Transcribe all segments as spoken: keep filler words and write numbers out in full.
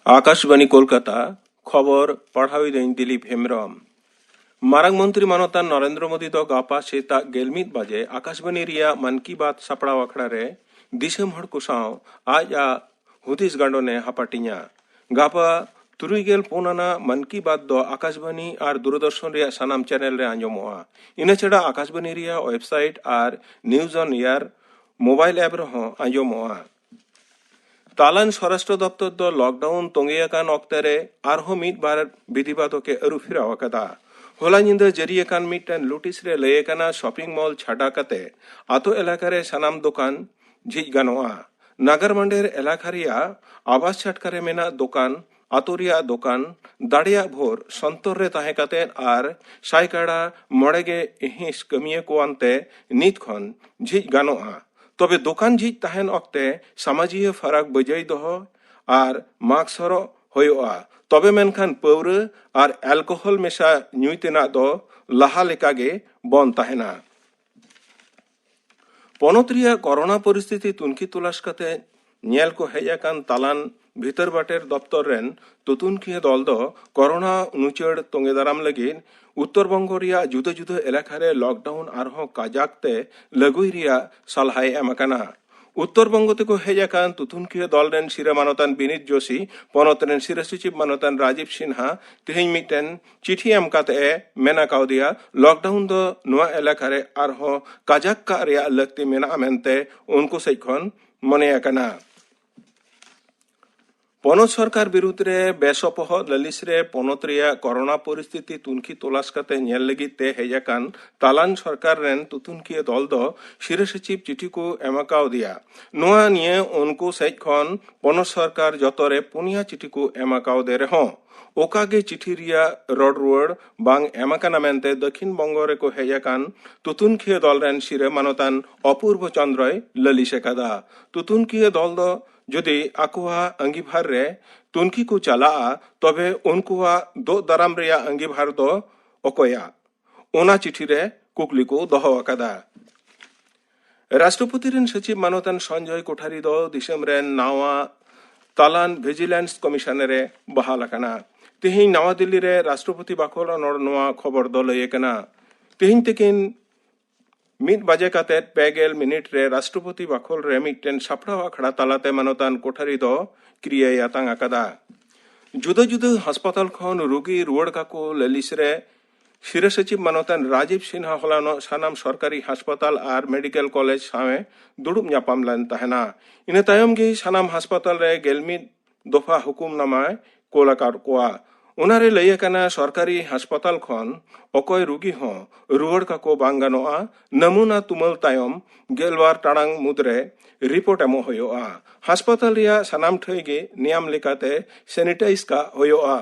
ᱟᱠᱟᱥᱵᱟᱱᱤ ᱠᱳᱞᱠᱟᱛᱟ, ᱠᱷᱚᱵᱚᱨ ᱯᱟᱲᱦᱟᱣᱤᱫᱟᱹᱧ ᱫᱤᱞᱤᱯ ᱦᱮᱢᱵᱨᱚᱢ᱾ ᱢᱟᱨᱟᱝ ᱢᱚᱱᱛᱨᱤ ᱢᱟᱱᱚᱛᱟᱱ ᱱᱚᱨᱮᱱᱫᱨᱚ ᱢᱳᱫᱤ ᱫᱚ ᱜᱟᱯᱟ ᱥᱮᱛᱟᱜ ᱜᱮᱞ ᱢᱤᱫ ᱵᱟᱡᱮ ᱟᱠᱟᱥᱵᱟᱱᱤ ᱨᱮᱭᱟᱜ ᱢᱟᱱ ᱠᱤ ᱵᱟᱛ ᱥᱟᱯᱲᱟᱣ ᱟᱠᱷᱲᱟ ᱨᱮ ᱫᱤᱥᱚᱢ ᱦᱚᱲ ᱠᱚ ᱥᱟᱶ ᱟᱡ ᱟᱜ ᱦᱩᱫᱤᱥ ᱜᱟᱸᱰᱚᱱᱮ ᱦᱟᱯᱟᱴᱤᱧᱟ᱾ ᱜᱟᱯᱟ ᱛᱩᱨᱩᱭ ᱜᱮᱞ ᱯᱩᱱ ᱟᱱᱟᱜ ᱢᱟᱱ ᱠᱤ ᱵᱟᱛ ᱫᱚ ᱟᱠᱟᱥᱵᱟᱱᱤ ᱟᱨ ᱫᱩᱨᱚᱫᱚᱨᱥᱚᱱ ᱨᱮᱭᱟᱜ ᱥᱟᱱᱟᱢ ᱪᱮᱱᱮᱞ ᱨᱮ ᱟᱸᱡᱚᱢᱚᱜᱼᱟ᱾ ᱤᱱᱟᱹ ᱪᱷᱟᱰᱟ ᱟᱠᱟᱥᱵᱟᱱᱤ ᱨᱮᱭᱟᱜ ᱳᱭᱮᱵᱥᱟᱭᱤᱴ ᱟᱨ ᱱᱤᱭᱩᱡ ᱚᱱ ᱮᱭᱟᱨ ᱢᱳᱵᱟᱭᱤᱞ ᱮᱯ ᱨᱮᱦᱚᱸ ᱟᱸᱡᱚᱢᱚᱜᱼᱟ᱾ ᱛᱟᱞᱟᱱ ᱥᱚᱨᱟᱥᱴᱨᱚ ᱫᱚᱯᱛᱚᱨ ᱫᱚ ᱞᱚᱠᱰᱟᱣᱩᱱ ᱛᱚᱸᱜᱮ ᱟᱠᱟᱱ ᱚᱠᱛᱮ ᱨᱮ ᱟᱨᱦᱚᱸ ᱢᱤᱫ ᱵᱟᱨ ᱵᱤᱫᱷᱤᱵᱟᱫᱷᱚᱠ ᱮ ᱟᱹᱨᱩ ᱯᱷᱮᱨᱟᱣ ᱟᱠᱟᱫᱟ᱾ ᱦᱚᱞᱟ ᱧᱤᱫᱟᱹ ᱡᱟᱹᱨᱤ ᱟᱠᱟᱱ ᱢᱤᱫᱴᱮᱱ ᱱᱳᱴᱤᱥ ᱨᱮ ᱞᱟᱹᱭ ᱟᱠᱟᱱᱟ, ᱥᱚᱯᱤᱝ ᱢᱚᱞ ᱪᱷᱟᱰᱟ ᱠᱟᱛᱮ ᱟᱛᱳ ᱮᱞᱟᱠᱟ ᱨᱮ ᱥᱟᱱᱟᱢ ᱫᱚᱠᱟᱱ ᱡᱷᱤᱡ ᱜᱟᱱᱚᱜᱼᱟ᱾ ᱱᱟᱜᱟᱨ ᱢᱟᱱᱰᱮᱨ ᱮᱞᱟᱠᱟ ᱨᱮᱭᱟᱜ ᱟᱵᱟᱥ ᱪᱷᱟᱴᱠᱟ ᱨᱮ ᱢᱮᱱᱟᱜ ᱫᱚᱠᱟᱱ, ᱟᱛᱳ ᱨᱮᱭᱟᱜ ᱫᱚᱠᱟᱱ ᱫᱟᱲᱮᱭᱟᱜ ᱵᱷᱳᱨ ᱥᱚᱱᱛᱚᱨ ᱨᱮ ᱛᱟᱦᱮᱸ ᱠᱟᱛᱮ ᱟᱨ ᱥᱟᱭᱠᱟᱲᱟ ᱢᱚᱬᱮ ᱜᱮ ᱦᱤᱸᱥ ᱠᱟᱹᱢᱤᱭᱟᱹ ᱠᱚ ᱟᱱᱛᱮ ᱱᱤᱛ ᱠᱷᱚᱱ ᱡᱷᱤᱡ ᱜᱟᱱᱚᱜᱼᱟ᱾ ᱛᱚᱵᱮ ᱫᱚᱠᱟᱱ ᱡᱷᱤᱡ ᱛᱟᱦᱮᱱ ᱚᱠᱛᱮ ᱥᱟᱢᱟᱡᱤᱭᱟᱹ ᱯᱷᱟᱨᱟᱠ ᱵᱟᱹᱡᱟᱹᱭ ᱫᱚᱦᱚ ᱟᱨ ᱢᱟᱥᱠ ᱦᱚᱨᱚᱜ ᱦᱩᱭᱩᱜᱼᱟ᱾ ᱛᱚᱵᱮ ᱢᱮᱱᱠᱷᱟᱱ ᱯᱟᱹᱣᱨᱟᱹ ᱟᱨ ᱮᱞᱠᱳᱦᱚᱞ ᱢᱮᱥᱟ ᱧᱩᱭ ᱛᱮᱱᱟᱜ ᱫᱚ ᱞᱟᱦᱟ ᱞᱮᱠᱟᱜᱮ ᱵᱚᱱᱫ ᱛᱟᱦᱮᱱᱟ᱾ ᱯᱚᱱᱚᱛ ᱨᱮᱭᱟᱜ ᱠᱚᱨᱳᱱᱟ ᱯᱚᱨᱤᱥᱛᱷᱤᱛᱤ ᱛᱩᱱᱠᱷᱤ ᱛᱚᱞᱟᱥ ᱠᱟᱛᱮ ᱧᱮᱞ ᱠᱚ ᱦᱮᱡ ᱟᱠᱟᱱ ᱛᱟᱞᱟᱱ ᱵᱷᱤᱛᱟᱹᱨ ᱵᱟᱴᱮᱨ ᱫᱚᱯᱛᱚᱨ ᱨᱮᱱ ᱛᱩᱛᱩᱱᱠᱤᱭᱟᱹ ᱫᱚᱞ ᱫᱚ ᱠᱚᱨᱳᱱᱟ ᱱᱩᱪᱟᱹᱲ ᱛᱚᱸᱜᱮ ᱫᱟᱨᱟᱢ ᱞᱟᱹᱜᱤᱫ ᱩᱛᱛᱚᱨ ᱵᱚᱝᱜᱚ ᱨᱮᱭᱟᱜ ᱡᱩᱫᱟᱹ ᱡᱩᱫᱟᱹ ᱮᱞᱟᱠᱟ ᱨᱮ ᱞᱚᱠᱰᱟᱣᱩᱱ ᱟᱨᱦᱚᱸ ᱠᱟᱡᱟᱠ ᱛᱮ ᱞᱟᱹᱜᱩᱭ ᱨᱮᱭᱟᱜ ᱥᱟᱞᱦᱟᱭ ᱮᱢ ᱟᱠᱟᱱᱟ᱾ ᱩᱛᱛᱚᱨ ᱵᱚᱝᱜᱚ ᱛᱮᱠᱚ ᱦᱮᱡ ᱟᱠᱟᱱ ᱛᱩᱛᱩᱱᱠᱤᱭᱟᱹ ᱫᱚᱞ ᱨᱮᱱ ᱥᱤᱨᱟᱹ ᱢᱟᱱᱚᱛᱟᱱ ᱵᱤᱱᱤᱛ ᱡᱳᱥᱤ ᱯᱚᱱᱚᱛ ᱨᱮᱱ ᱥᱤᱨᱟᱹ ᱥᱚᱪᱤᱵᱽ ᱢᱟᱱᱚᱛᱟᱱ ᱨᱟᱡᱤᱵᱽ ᱥᱤᱱᱦᱟ ᱛᱮᱦᱮᱧ ᱢᱤᱫᱴᱮᱱ ᱪᱤᱴᱷᱤ ᱮᱢ ᱠᱟᱛᱮ ᱮ ᱢᱮᱱ ᱠᱟᱣᱫᱮᱭᱟ, ᱞᱚᱠᱰᱟᱣᱩᱱ ᱫᱚ ᱱᱚᱣᱟ ᱮᱞᱟᱠᱟ ᱨᱮ ᱟᱨᱦᱚᱸ ᱠᱟᱡᱟᱠ ᱠᱟᱜ ᱨᱮᱭᱟᱜ ᱞᱟᱹᱠᱛᱤ ᱢᱮᱱᱟᱜᱼᱟ ᱢᱮᱱᱛᱮ ᱩᱱᱠᱩ ᱥᱮᱡ ᱠᱷᱚᱱ ᱢᱚᱱᱮ ᱟᱠᱟᱱᱟ᱾ ᱯᱚᱱᱚᱛ ᱥᱚᱨᱠᱟᱨ ᱵᱤᱨᱩᱫᱽ ᱨᱮ ᱵᱮᱥᱚᱯᱚᱦᱚᱫ ᱞᱟᱹᱞᱤᱥ ᱨᱮ ᱯᱚᱱᱚᱛ ᱨᱮᱭᱟᱜ ᱠᱚᱨᱳᱱᱟ ᱯᱚᱨᱤᱥᱛᱷᱤᱛᱤ ᱛᱩᱱᱠᱷᱤ ᱛᱚᱞᱟᱥ ᱠᱟᱛᱮ ᱧᱮᱞ ᱞᱟᱹᱜᱤᱫ ᱛᱮ ᱦᱮᱡ ᱟᱠᱟᱱ ᱛᱟᱞᱟᱱ ᱥᱚᱨᱠᱟᱨ ᱨᱮᱱ ᱛᱩᱛᱩᱱᱠᱤᱭᱟᱹ ᱫᱚᱞ ᱫᱚ ᱥᱤᱨᱟᱹ ᱥᱚᱪᱤᱵᱽ ᱪᱤᱴᱷᱤ ᱠᱚ ᱮᱢ ᱠᱟᱣᱫᱮᱭᱟ᱾ ᱱᱚᱣᱟ ᱱᱤᱭᱟᱹ ᱩᱱᱠᱩ ᱥᱮᱡ ᱠᱷᱚᱱ ᱯᱚᱱᱚᱛ ᱥᱚᱨᱠᱟᱨ ᱡᱚᱛᱚ ᱨᱮ ᱯᱩᱱᱭᱟ ᱪᱤᱴᱷᱤ ᱠᱚ ᱮᱢ ᱠᱟᱣᱫᱮ ᱨᱮᱦᱚᱸ ᱚᱠᱟ ᱜᱮ ᱪᱤᱴᱷᱤ ᱨᱮᱭᱟᱜ ᱨᱚᱲ ᱨᱩᱣᱟᱹᱲ ᱵᱟᱝ ᱮᱢ ᱟᱠᱟᱱᱟ ᱢᱮᱱᱛᱮ ᱫᱟᱹᱠᱷᱤᱱ ᱵᱚᱝᱜᱚ ᱨᱮᱠᱚ ᱦᱮᱡ ᱟᱠᱟᱱ ᱛᱩᱛᱩᱱᱠᱤᱭᱟᱹ ᱫᱚᱞ ᱨᱮᱱ ᱥᱤᱨᱟᱹ ᱢᱟᱱᱚᱛᱟᱱ ᱚᱯᱩᱨᱵᱚ ᱪᱚᱸᱫᱽᱨᱚᱭ ᱞᱟᱹᱞᱤᱥ ᱟᱠᱟᱫᱟ᱾ ᱛᱩᱛᱩᱱᱠᱤᱭᱟᱹ ᱫᱚᱞ ᱫᱚ ᱡᱩᱫᱤ ᱟᱠᱚᱣᱟᱜ ᱟᱺᱜᱤᱵᱷᱟᱨ ᱨᱮ ᱛᱩᱱᱠᱷᱤ ᱠᱚ ᱪᱟᱞᱟᱜᱼᱟ, ᱛᱚᱵᱮ ᱩᱱᱠᱩᱣᱟᱜ ᱫᱳᱜ ᱫᱟᱨᱟᱢ ᱨᱮᱭᱟᱜ ᱟᱺᱜᱤᱵᱷᱟᱨ ᱫᱚ ᱚᱠᱚᱭᱟᱜ? ᱚᱱᱟ ᱪᱤᱴᱷᱤ ᱨᱮ ᱠᱩᱠᱞᱤ ᱠᱚ ᱫᱚᱦᱚ ᱟᱠᱟᱫᱟ᱾ ᱨᱟᱥᱴᱨᱚᱯᱚᱛᱤ ᱨᱮᱱ ᱥᱚᱪᱤᱵᱽ ᱢᱟᱱᱚᱛᱟᱱ ᱥᱚᱧᱡᱚᱭ ᱠᱳᱴᱷᱟᱨᱤ ᱫᱚ ᱫᱤᱥᱚᱢ ᱨᱮᱱ ᱱᱟᱣᱟ ᱛᱟᱞᱟᱱ ᱵᱷᱤᱡᱤᱞᱮᱱᱥ ᱠᱚᱢᱤᱥᱚᱱᱟᱨ ᱮ ᱵᱟᱦᱟᱞ ᱟᱠᱟᱱᱟ᱾ ᱛᱮᱦᱮᱧ ᱱᱟᱣᱟ ᱫᱤᱞᱞᱤ ᱨᱮ ᱨᱟᱥᱴᱨᱚᱯᱚᱛᱤ ᱵᱟᱠᱷᱳᱞ ᱚᱱᱚᱲ ᱱᱚᱣᱟ ᱠᱷᱚᱵᱚᱨ ᱫᱚ ᱞᱟᱹᱭ ᱟᱠᱟᱱᱟ᱾ ᱛᱮᱦᱮᱧ ᱛᱤᱠᱤᱱ ᱢᱤᱫ ᱵᱟᱡᱮ ᱠᱟᱛᱮ ᱯᱮ ᱜᱮᱞ ᱢᱤᱱᱤᱴ ᱨᱮ ᱨᱟᱥᱴᱨᱚᱯᱚᱛᱤ ᱵᱟᱠᱷᱳᱞ ᱨᱮ ᱢᱤᱫᱴᱮᱱ ᱥᱟᱯᱲᱟᱣ ᱟᱠᱷᱲᱟ ᱛᱟᱞᱟᱛᱮ ᱢᱟᱱᱚᱛᱟᱱ ᱠᱳᱴᱷᱟᱨᱤ ᱫᱚ ᱠᱨᱤᱭᱟᱭ ᱟᱛᱟᱝ ᱟᱠᱟᱫᱟ᱾ ᱡᱩᱫᱟᱹ ᱡᱩᱫᱟᱹ ᱦᱟᱥᱯᱟᱛᱟᱞ ᱠᱷᱚᱱ ᱨᱩᱜᱤ ᱨᱩᱣᱟᱹᱲ ᱠᱟᱠᱚ ᱞᱟᱹᱞᱤᱥ ᱨᱮ ᱥᱤᱨᱟᱹ ᱥᱚᱪᱤᱵᱽ ᱢᱟᱱᱚᱛᱟᱱ ᱨᱟᱡᱤᱵᱽ ᱥᱤᱱᱦᱟ ᱦᱚᱞᱟᱱᱚᱜ ᱥᱟᱱᱟᱢ ᱥᱚᱨᱠᱟᱨᱤ ᱦᱟᱥᱯᱟᱛᱟᱞ ᱟᱨ ᱢᱮᱰᱤᱠᱮᱞ ᱠᱚᱞᱮᱡᱽ ᱥᱟᱶ ᱮ ᱫᱩᱲᱩᱵ ᱧᱟᱯᱟᱢ ᱞᱮᱱ ᱛᱟᱦᱮᱱᱟ᱾ ᱤᱱᱟᱹ ᱛᱟᱭᱚᱢ ᱜᱮ ᱥᱟᱱᱟᱢ ᱦᱟᱥᱯᱟᱛᱟᱞ ᱨᱮ ᱜᱮᱞ ᱢᱤᱫ ᱫᱚᱯᱷᱟ ᱦᱩᱠᱩᱢᱱᱟᱢᱟᱭ ᱠᱳᱞ ᱟᱠᱟᱫ ᱠᱚᱣᱟ᱾ ᱚᱱᱟᱨᱮ ᱞᱟᱹᱭ ᱟᱠᱟᱱᱟ, ᱥᱚᱨᱠᱟᱨᱤ ᱦᱟᱥᱯᱟᱛᱟᱞ ᱠᱷᱚᱱ ᱚᱠᱚᱭ ᱨᱩᱜᱤ ᱦᱚᱸ ᱨᱩᱣᱟᱹᱲ ᱠᱟᱠᱚ ᱵᱟᱝ ᱜᱟᱱᱚᱜᱼᱟ᱾ ᱱᱟᱢᱩᱱᱟ ᱛᱩᱢᱟᱹᱞ ᱛᱟᱭᱚᱢ ᱜᱮᱞᱵᱟᱨ ᱴᱟᱲᱟᱝ ᱢᱩᱫᱽᱨᱮ ᱨᱤᱯᱳᱨᱴ ᱮᱢᱚᱜ ᱦᱩᱭᱩᱜᱼᱟ᱾ ᱦᱟᱥᱯᱟᱛᱟᱞ ᱨᱮᱭᱟᱜ ᱥᱟᱱᱟᱢ ᱴᱷᱟᱹᱭ ᱜᱮ ᱱᱤᱭᱟᱢ ᱞᱮᱠᱟᱛᱮ ᱥᱮᱱᱤᱴᱟᱭᱤᱡᱽ ᱠᱟᱜ ᱦᱩᱭᱩᱜᱼᱟ᱾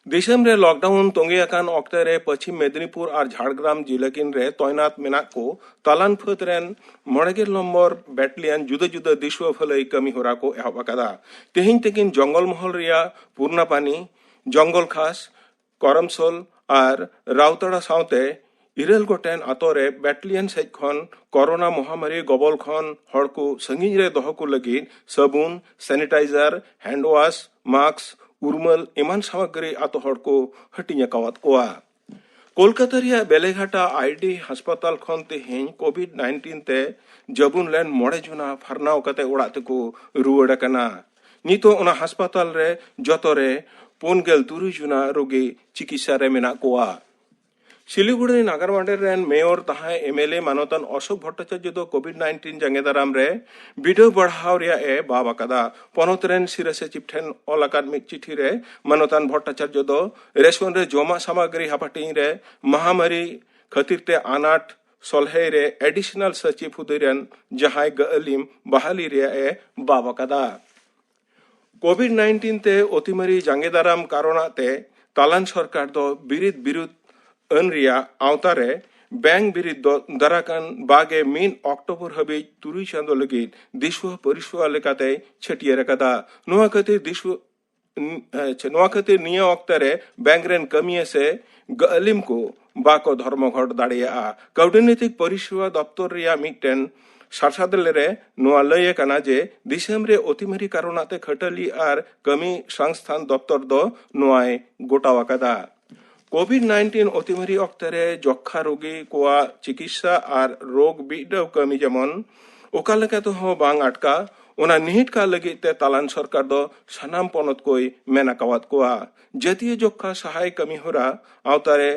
ᱫᱤᱥᱚᱢ ᱨᱮ ᱞᱚᱠᱰᱟᱣᱩᱱ ᱛᱚᱸᱜᱮ ᱟᱠᱟᱱ ᱚᱠᱛᱮ ᱨᱮ ᱯᱚᱪᱷᱤᱢ ᱢᱮᱫᱽᱱᱤᱯᱩᱨ ᱟᱨ ᱡᱷᱟᱲᱜᱨᱟᱢ ᱡᱤᱞᱟᱹ ᱠᱤᱱ ᱨᱮ ᱛᱚᱭᱱᱟᱛ ᱢᱮᱱᱟᱜ ᱠᱚ ᱛᱟᱞᱟᱱ ᱯᱷᱟᱹᱫᱽ ᱨᱮᱱ ᱢᱚᱬᱮ ᱜᱮᱞ ᱱᱚᱢᱵᱚᱨ ᱵᱮᱴᱟᱞᱤᱭᱟᱱ ᱡᱩᱫᱟᱹ ᱡᱩᱫᱟᱹ ᱫᱤᱥᱩᱣᱟᱹ ᱵᱷᱟᱹᱞᱟᱹᱭ ᱠᱟᱹᱢᱤ ᱦᱚᱨᱟ ᱠᱚ ᱮᱦᱚᱵ ᱟᱠᱟᱫᱟ᱾ ᱛᱮᱦᱮᱧ ᱛᱤᱠᱤᱱ ᱡᱚᱝᱜᱚᱞ ᱢᱚᱦᱚᱞ ᱨᱮᱭᱟᱜ ᱯᱩᱨᱱᱟᱯᱟᱱᱤ, ᱡᱚᱝᱜᱚᱞ ᱠᱷᱟᱥ, ᱠᱚᱨᱚᱢᱥᱳᱞ ᱟᱨ ᱨᱟᱣᱛᱟᱲᱟ ᱥᱟᱶᱛᱮ ᱤᱨᱟᱹᱞ ᱜᱚᱴᱮᱱ ᱟᱛᱳ ᱨᱮ ᱵᱮᱴᱟᱞᱤᱭᱟᱱ ᱥᱮᱡ ᱠᱷᱚᱱ ᱠᱚᱨᱳᱱᱟ ᱢᱚᱦᱟᱢᱟᱨᱤ ᱜᱚᱵᱚᱞ ᱠᱷᱚᱱ ᱦᱚᱲ ᱠᱚ ᱥᱟᱺᱜᱤᱧ ᱨᱮ ᱫᱚᱦᱚ ᱠᱚ ᱞᱟᱹᱜᱤᱫ ᱥᱟᱵᱩᱱ, ᱥᱮᱱᱤᱴᱟᱭᱡᱟᱨ, ᱦᱮᱱᱰ ᱣᱟᱥ, ᱢᱟᱥᱠ, ᱩᱨᱢᱟᱹᱞ ᱮᱢᱟᱱ ᱥᱟᱢᱟᱜᱨᱤ ᱟᱛᱳ ᱦᱚᱲ ᱠᱚ ᱦᱟᱹᱴᱤᱧ ᱟᱠᱟᱣᱟᱫ ᱠᱚᱣᱟ᱾ ᱠᱳᱞᱠᱟᱛᱟ ᱨᱮᱭᱟᱜ ᱵᱮᱞᱮᱜᱷᱟᱴᱟ ᱟᱭᱰᱤ ᱦᱟᱥᱯᱟᱛᱟᱞ ᱠᱷᱚᱱ ᱛᱮᱦᱮᱧ ᱠᱳᱵᱷᱤᱰ ᱱᱟᱭᱤᱱᱴᱤᱱ ᱛᱮ ᱡᱟᱹᱵᱩᱱ ᱞᱮᱱ ᱢᱚᱬᱮ ᱡᱚᱱᱟ ᱯᱷᱟᱨᱱᱟᱣ ᱠᱟᱛᱮ ᱚᱲᱟᱜ ᱛᱮᱠᱚ ᱨᱩᱣᱟᱹᱲ ᱟᱠᱟᱱᱟ᱾ ᱱᱤᱛᱚᱜ ᱚᱱᱟ ᱦᱟᱥᱯᱟᱛᱟᱞ ᱨᱮ ᱡᱚᱛᱚ ᱨᱮ ᱯᱩᱱ ᱜᱮᱞ ᱛᱩᱨᱩᱭ ᱡᱚᱱᱟ ᱨᱳᱜᱤ ᱪᱤᱠᱤᱛᱥᱟ ᱨᱮ ᱢᱮᱱᱟᱜ ᱠᱚᱣᱟ᱾ ᱥᱤᱞᱤᱜᱩᱲᱤ ᱱᱟᱜᱟᱨ ᱢᱟᱰᱮᱨ ᱨᱮᱱ ᱢᱮᱭᱚᱨ ᱛᱟᱦᱮᱸ ᱮᱢᱮᱞᱮ ᱢᱟᱱᱚᱛᱟᱱ ᱚᱥᱳᱠ ᱵᱷᱚᱴᱴᱟᱪᱟᱨᱡᱚ ᱫᱚ ᱠᱳᱵᱷᱤᱰ ᱱᱟᱭᱤᱱᱴᱤᱱ ᱡᱟᱸᱜᱮ ᱫᱟᱨᱟᱢ ᱨᱮ ᱵᱤᱰᱟᱹᱣ ᱵᱟᱲᱦᱟᱣ ᱨᱮᱭᱟᱜ ᱮ ᱵᱟᱵ ᱟᱠᱟᱫᱟ᱾ ᱯᱚᱱᱚᱛ ᱨᱮᱱ ᱥᱤᱨᱟᱹ ᱥᱚᱪᱤᱵᱽ ᱴᱷᱮᱱ ᱚᱞ ᱟᱠᱟᱫ ᱢᱤᱫ ᱪᱤᱴᱷᱤ ᱨᱮ ᱢᱟᱱᱚᱛᱟᱱ ᱵᱷᱚᱴᱴᱟᱪᱟᱨᱡᱚ ᱫᱚ ᱨᱮᱥᱚᱱ ᱨᱮ ᱡᱚᱢᱟᱜ ᱥᱟᱢᱟᱜᱨᱤ ᱦᱟᱯᱟᱴᱤᱧ ᱨᱮ ᱢᱟᱦᱟᱢᱟᱨᱤ ᱠᱷᱟᱹᱛᱤᱨ ᱛᱮ ᱟᱱᱟᱴ ᱥᱚᱞᱦᱮ ᱨᱮ ᱮᱰᱤᱥᱚᱱᱟᱞ ᱥᱚᱪᱤᱵᱽ ᱦᱩᱫᱟᱹᱭ ᱨᱮᱱ ᱡᱟᱦᱟᱸᱭ ᱜᱟᱹᱞᱤᱢ ᱵᱟᱦᱟᱞᱤ ᱨᱮᱭᱟᱜ ᱮ ᱵᱟᱵ ᱟᱠᱟᱫᱟ᱾ ᱠᱳᱵᱷᱤᱰ ᱱᱟᱭᱤᱱᱴᱤᱱ ᱛᱮ ᱚᱛᱤᱢᱟᱨᱤ ᱡᱟᱸᱜᱮ ᱫᱟᱨᱟᱢ ᱠᱟᱨᱚᱱᱟᱜ ᱛᱮ ᱛᱟᱞᱟᱱ ᱥᱚᱨᱠᱟᱨ ᱫᱚ ᱵᱤᱨᱤᱫ ᱵᱤᱨᱩᱫ ᱟᱹᱱ ᱨᱮᱭᱟᱜ ᱟᱣᱛᱟ ᱨᱮ ᱵᱮᱝᱠ ᱵᱤᱨᱤᱫ ᱫᱚ ᱫᱟᱨᱟᱠᱟᱱ ᱵᱟᱜᱮ ᱢᱤᱫ ᱚᱠᱴᱳᱵᱚᱨ ᱦᱟᱹᱵᱤᱡ ᱛᱩᱨᱩᱭ ᱪᱟᱸᱫᱚ ᱞᱟᱹᱜᱤᱫ ᱫᱤᱥᱩᱣᱟᱹ ᱯᱚᱨᱤᱥᱮᱵᱟ ᱞᱮᱠᱟᱛᱮᱭ ᱪᱷᱟᱹᱴᱭᱟᱹᱨ ᱟᱠᱟᱫᱟ᱾ ᱱᱚᱣᱟ ᱠᱷᱟᱹᱛᱤᱨ ᱫᱤᱥᱩᱣᱟᱹ, ᱟᱪᱪᱷᱟ, ᱱᱚᱣᱟ ᱠᱷᱟᱹᱛᱤᱨ ᱱᱤᱭᱟᱹ ᱚᱠᱛᱮ ᱨᱮ ᱵᱮᱝᱠ ᱨᱮᱱ ᱠᱟᱹᱢᱤᱭᱟᱹ ᱥᱮ ᱜᱟᱹᱞᱤᱢ ᱠᱚ ᱵᱟᱠᱚ ᱫᱷᱚᱨᱢᱚ ᱜᱷᱚᱴ ᱫᱟᱲᱮᱭᱟᱜᱼᱟ᱾ ᱠᱟᱹᱣᱰᱤ ᱱᱤᱛᱤ ᱯᱚᱨᱤᱥᱮᱵᱟ ᱫᱚᱯᱛᱚᱨ ᱨᱮᱭᱟᱜ ᱢᱤᱫᱴᱮᱱ ᱥᱟᱨᱥᱟᱫ ᱞᱮᱨᱮ ᱱᱚᱣᱟ ᱞᱟᱹᱭ ᱟᱠᱟᱱᱟ ᱡᱮ ᱫᱤᱥᱚᱢ ᱨᱮ ᱚᱛᱤᱢᱟᱨᱤ ᱠᱟᱨᱚᱱᱟᱜ ᱛᱮ ᱠᱷᱟᱹᱴᱟᱹᱞᱤ ᱟᱨ ᱠᱟᱹᱢᱤ ᱥᱚᱝᱥᱛᱷᱟᱱ ᱫᱚᱯᱛᱚᱨ ᱫᱚ ᱱᱚᱣᱟᱭ ᱜᱚᱴᱟᱣ ᱟᱠᱟᱫᱟ᱾ ᱠᱳᱵᱷᱤᱰ ᱱᱟᱭᱤᱱᱴᱤᱱ ᱚᱛᱤᱢᱟᱨᱤ ᱚᱠᱛᱮ ᱨᱮ ᱡᱚᱠᱠᱷᱟ ᱨᱳᱜᱤ ᱠᱚᱣᱟᱜ ᱪᱤᱠᱤᱛᱥᱟ ᱟᱨ ᱨᱳᱜᱽ ᱵᱤᱰᱟᱹᱣ ᱠᱟᱹᱢᱤ ᱡᱮᱢᱚᱱ ᱚᱠᱟ ᱞᱮᱠᱟ ᱛᱮᱦᱚᱸ ᱵᱟᱝ ᱟᱴᱠᱟ, ᱚᱱᱟ ᱱᱤᱦᱤᱴ ᱠᱟᱜ ᱞᱟᱹᱜᱤᱫ ᱛᱮ ᱛᱟᱞᱟᱱ ᱥᱚᱨᱠᱟᱨ ᱫᱚ ᱥᱟᱱᱟᱢ ᱯᱚᱱᱚᱛ ᱠᱚᱭ ᱢᱮᱱ ᱟᱠᱟᱣᱟᱫ ᱠᱚᱣᱟ᱾ ᱡᱟᱹᱛᱤᱭᱟᱹ ᱡᱚᱠᱠᱷᱟ ᱥᱟᱦᱟᱭ ᱠᱟᱹᱢᱤ ᱦᱚᱨᱟ ᱟᱣᱛᱟ ᱨᱮ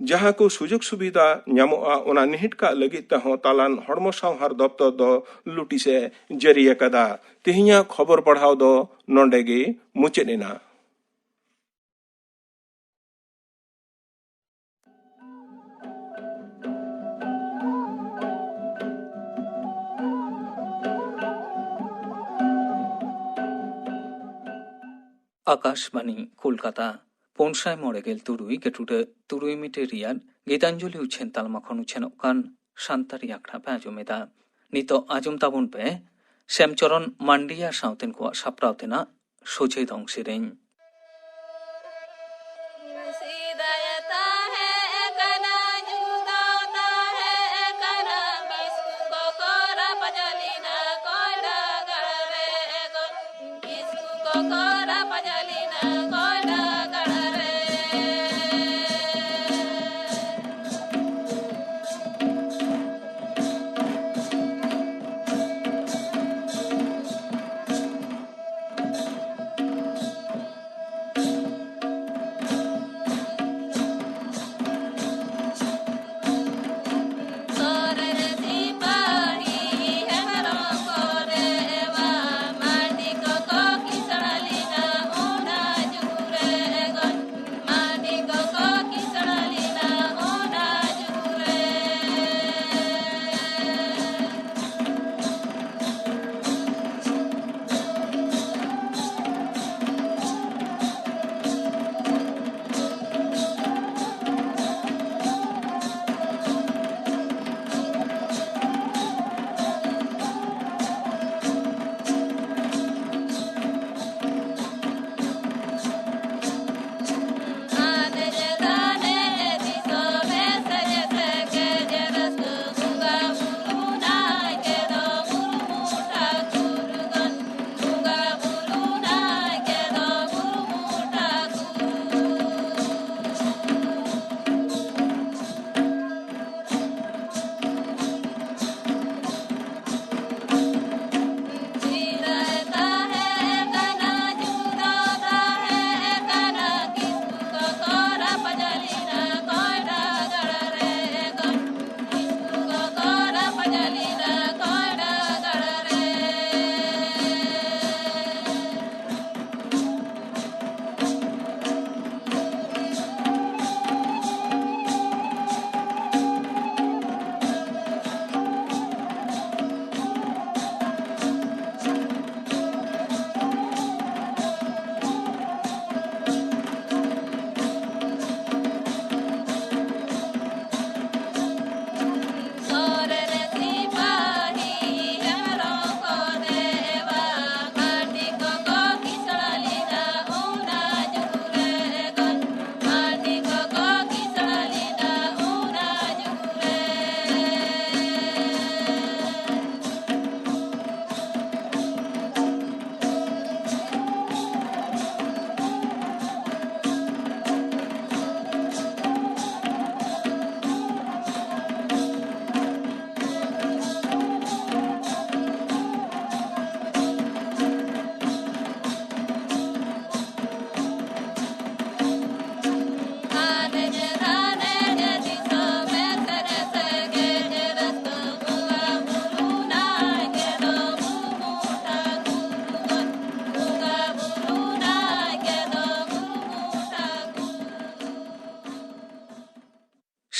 ᱡᱟᱦᱟᱸ ᱠᱚ ᱥᱩᱡᱳᱜᱽ ᱥᱩᱵᱤᱫᱷᱟ ᱧᱟᱢᱚᱜᱼᱟ, ᱚᱱᱟ ᱱᱤᱦᱤᱴ ᱠᱟᱜ ᱞᱟᱹᱜᱤᱫ ᱛᱮᱦᱚᱸ ᱛᱟᱞᱟᱱ ᱦᱚᱲᱢᱚ ᱥᱟᱶᱦᱟᱨ ᱫᱚᱯᱛᱚᱨ ᱫᱚ ᱱᱳᱴᱤᱥ ᱮ ᱡᱟᱹᱨᱤ ᱟᱠᱟᱫᱟ᱾ ᱛᱮᱦᱮᱧᱟᱜ ᱠᱷᱚᱵᱚᱨ ᱯᱟᱲᱦᱟᱣ ᱫᱚ ᱱᱚᱰᱮ ᱜᱮ ᱢᱩᱪᱟᱹᱫ ᱮᱱᱟ᱾ ᱟᱠᱟᱥᱵᱟᱱᱤ ᱠᱳᱞᱠᱟᱛᱟ, ᱯᱩᱱ ᱥᱟᱭ ᱢᱚᱬᱮ ᱜᱮᱞ ᱛᱩᱨᱩᱭ ᱜᱮᱴᱩᱰᱟᱹ ᱛᱩᱨᱩᱭ ᱢᱤᱴᱟᱨ ᱨᱮᱭᱟᱜ ᱜᱤᱛᱟᱧᱡᱚᱞᱤ ᱩᱪᱷᱟᱹᱱ ᱛᱟᱞᱢᱟ ᱠᱷᱚᱱ ᱩᱪᱷᱟᱹᱱᱚᱜ ᱠᱟᱱ ᱥᱟᱱᱛᱟᱲᱤ ᱟᱠᱷᱲᱟ ᱯᱮ ᱟᱸᱡᱚᱢ ᱮᱫᱟ᱾ ᱱᱤᱛᱚᱜ ᱟᱸᱡᱚᱢ ᱛᱟᱵᱚᱱ ᱯᱮ ᱥᱮᱢᱪᱚᱨᱚᱱ ᱢᱟᱱᱰᱤᱭᱟ ᱥᱟᱶᱛᱮᱱ ᱠᱚᱣᱟᱜ ᱥᱟᱯᱲᱟᱣ ᱛᱮᱱᱟᱜ ᱥᱚᱡᱷᱮ ᱫᱚᱝ ᱥᱮᱨᱮᱧ᱾ ᱥᱮᱫᱟᱭ ᱛᱟᱦᱮᱸ ᱠᱟᱱᱟ, ᱡᱩᱫᱟᱹ ᱛᱟᱦᱮᱸ ᱠᱟᱱᱟ, ᱠᱤᱥᱠᱩ ᱠᱚᱠᱚ ᱨᱟᱯᱟᱪᱟᱜ ᱞᱮᱱᱟ ᱠᱚᱭᱰᱟ ᱜᱟᱲ ᱨᱮ ᱜᱚ᱾ ᱠᱤᱥᱠᱩ ᱠᱚᱠᱚ ᱨᱟᱯᱟᱪᱟᱜ ᱞᱮᱱᱟ ᱠᱚᱭᱰᱟ ᱜᱟᱲ ᱨᱮ᱾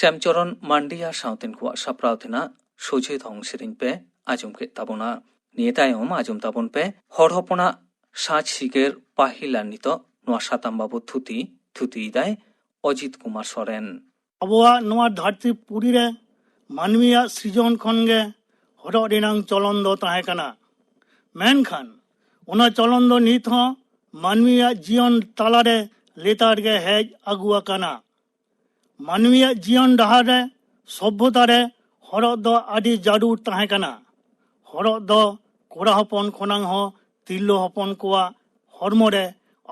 ᱥᱮᱢᱪᱚᱨᱚᱱ ᱢᱟᱱᱰᱤᱭᱟ ᱥᱟᱶᱛᱮᱱ ᱠᱚᱣᱟᱜ ᱥᱟᱯᱲᱟᱣ ᱛᱮᱱᱟᱜ ᱥᱚᱡᱷᱮ ᱫᱷᱚᱝ ᱥᱮᱨᱮᱧ ᱯᱮ ᱟᱸᱡᱚᱢ ᱠᱮᱫ ᱛᱟᱵᱚᱱᱟ᱾ ᱱᱤᱭᱟᱹ ᱛᱟᱭᱚᱢ ᱟᱸᱡᱚᱢ ᱛᱟᱵᱚᱱ ᱯᱮ ᱦᱚᱲ ᱦᱚᱯᱚᱱᱟᱜ ᱥᱟᱡᱽ ᱥᱤᱜᱟᱹᱨ ᱯᱟᱹᱦᱤᱞ ᱟᱨ ᱱᱤᱛᱚᱜ᱾ ᱱᱚᱣᱟ ᱥᱟᱛᱟᱢ ᱵᱟᱵᱚᱛ ᱛᱷᱩᱛᱤ ᱛᱷᱩᱛᱤᱭᱮᱫᱟᱭ ᱚᱡᱤᱛ ᱠᱩᱢᱟᱨ ᱥᱚᱨᱮᱱ᱾ ᱟᱵᱚᱣᱟᱜ ᱱᱚᱣᱟ ᱫᱷᱟᱹᱨᱛᱤ ᱯᱩᱨᱤ ᱨᱮ ᱢᱟᱹᱱᱢᱤᱭᱟᱜ ᱥᱤᱨᱡᱚᱱ ᱠᱷᱚᱱ ᱜᱮ ᱦᱚᱨᱚᱜ ᱨᱮᱱᱟᱝ ᱪᱚᱞᱚᱱ ᱫᱚ ᱛᱟᱦᱮᱸ ᱠᱟᱱᱟ᱾ ᱢᱮᱱᱠᱷᱟᱱ ᱚᱱᱟ ᱪᱚᱞᱚᱱ ᱫᱚ ᱱᱤᱛ ᱦᱚᱸ ᱢᱟᱹᱱᱢᱤᱭᱟᱜ ᱡᱤᱭᱚᱱ ᱛᱟᱞᱟᱨᱮ ᱞᱮᱛᱟᱲ ᱜᱮ ᱦᱮᱡ ᱟᱹᱜᱩ ᱟᱠᱟᱱᱟ᱾ ᱢᱟᱹᱱᱢᱤᱭᱟᱜ ᱡᱤᱭᱚᱱ ᱰᱟᱦᱟᱨ ᱨᱮ, ᱥᱚᱵᱷᱚᱛᱟ ᱨᱮ ᱦᱚᱨᱚᱜ ᱫᱚ ᱟᱹᱰᱤ ᱡᱟᱹᱨᱩᱲ ᱛᱟᱦᱮᱸ ᱠᱟᱱᱟ᱾ ᱦᱚᱨᱚᱜ ᱫᱚ ᱠᱚᱲᱟ ᱦᱚᱯᱚᱱ ᱠᱷᱚᱱᱟᱝ ᱦᱚᱸ ᱛᱤᱨᱞᱟᱹ ᱦᱚᱯᱚᱱ ᱠᱚᱣᱟᱜ ᱦᱚᱲᱢᱚ ᱨᱮ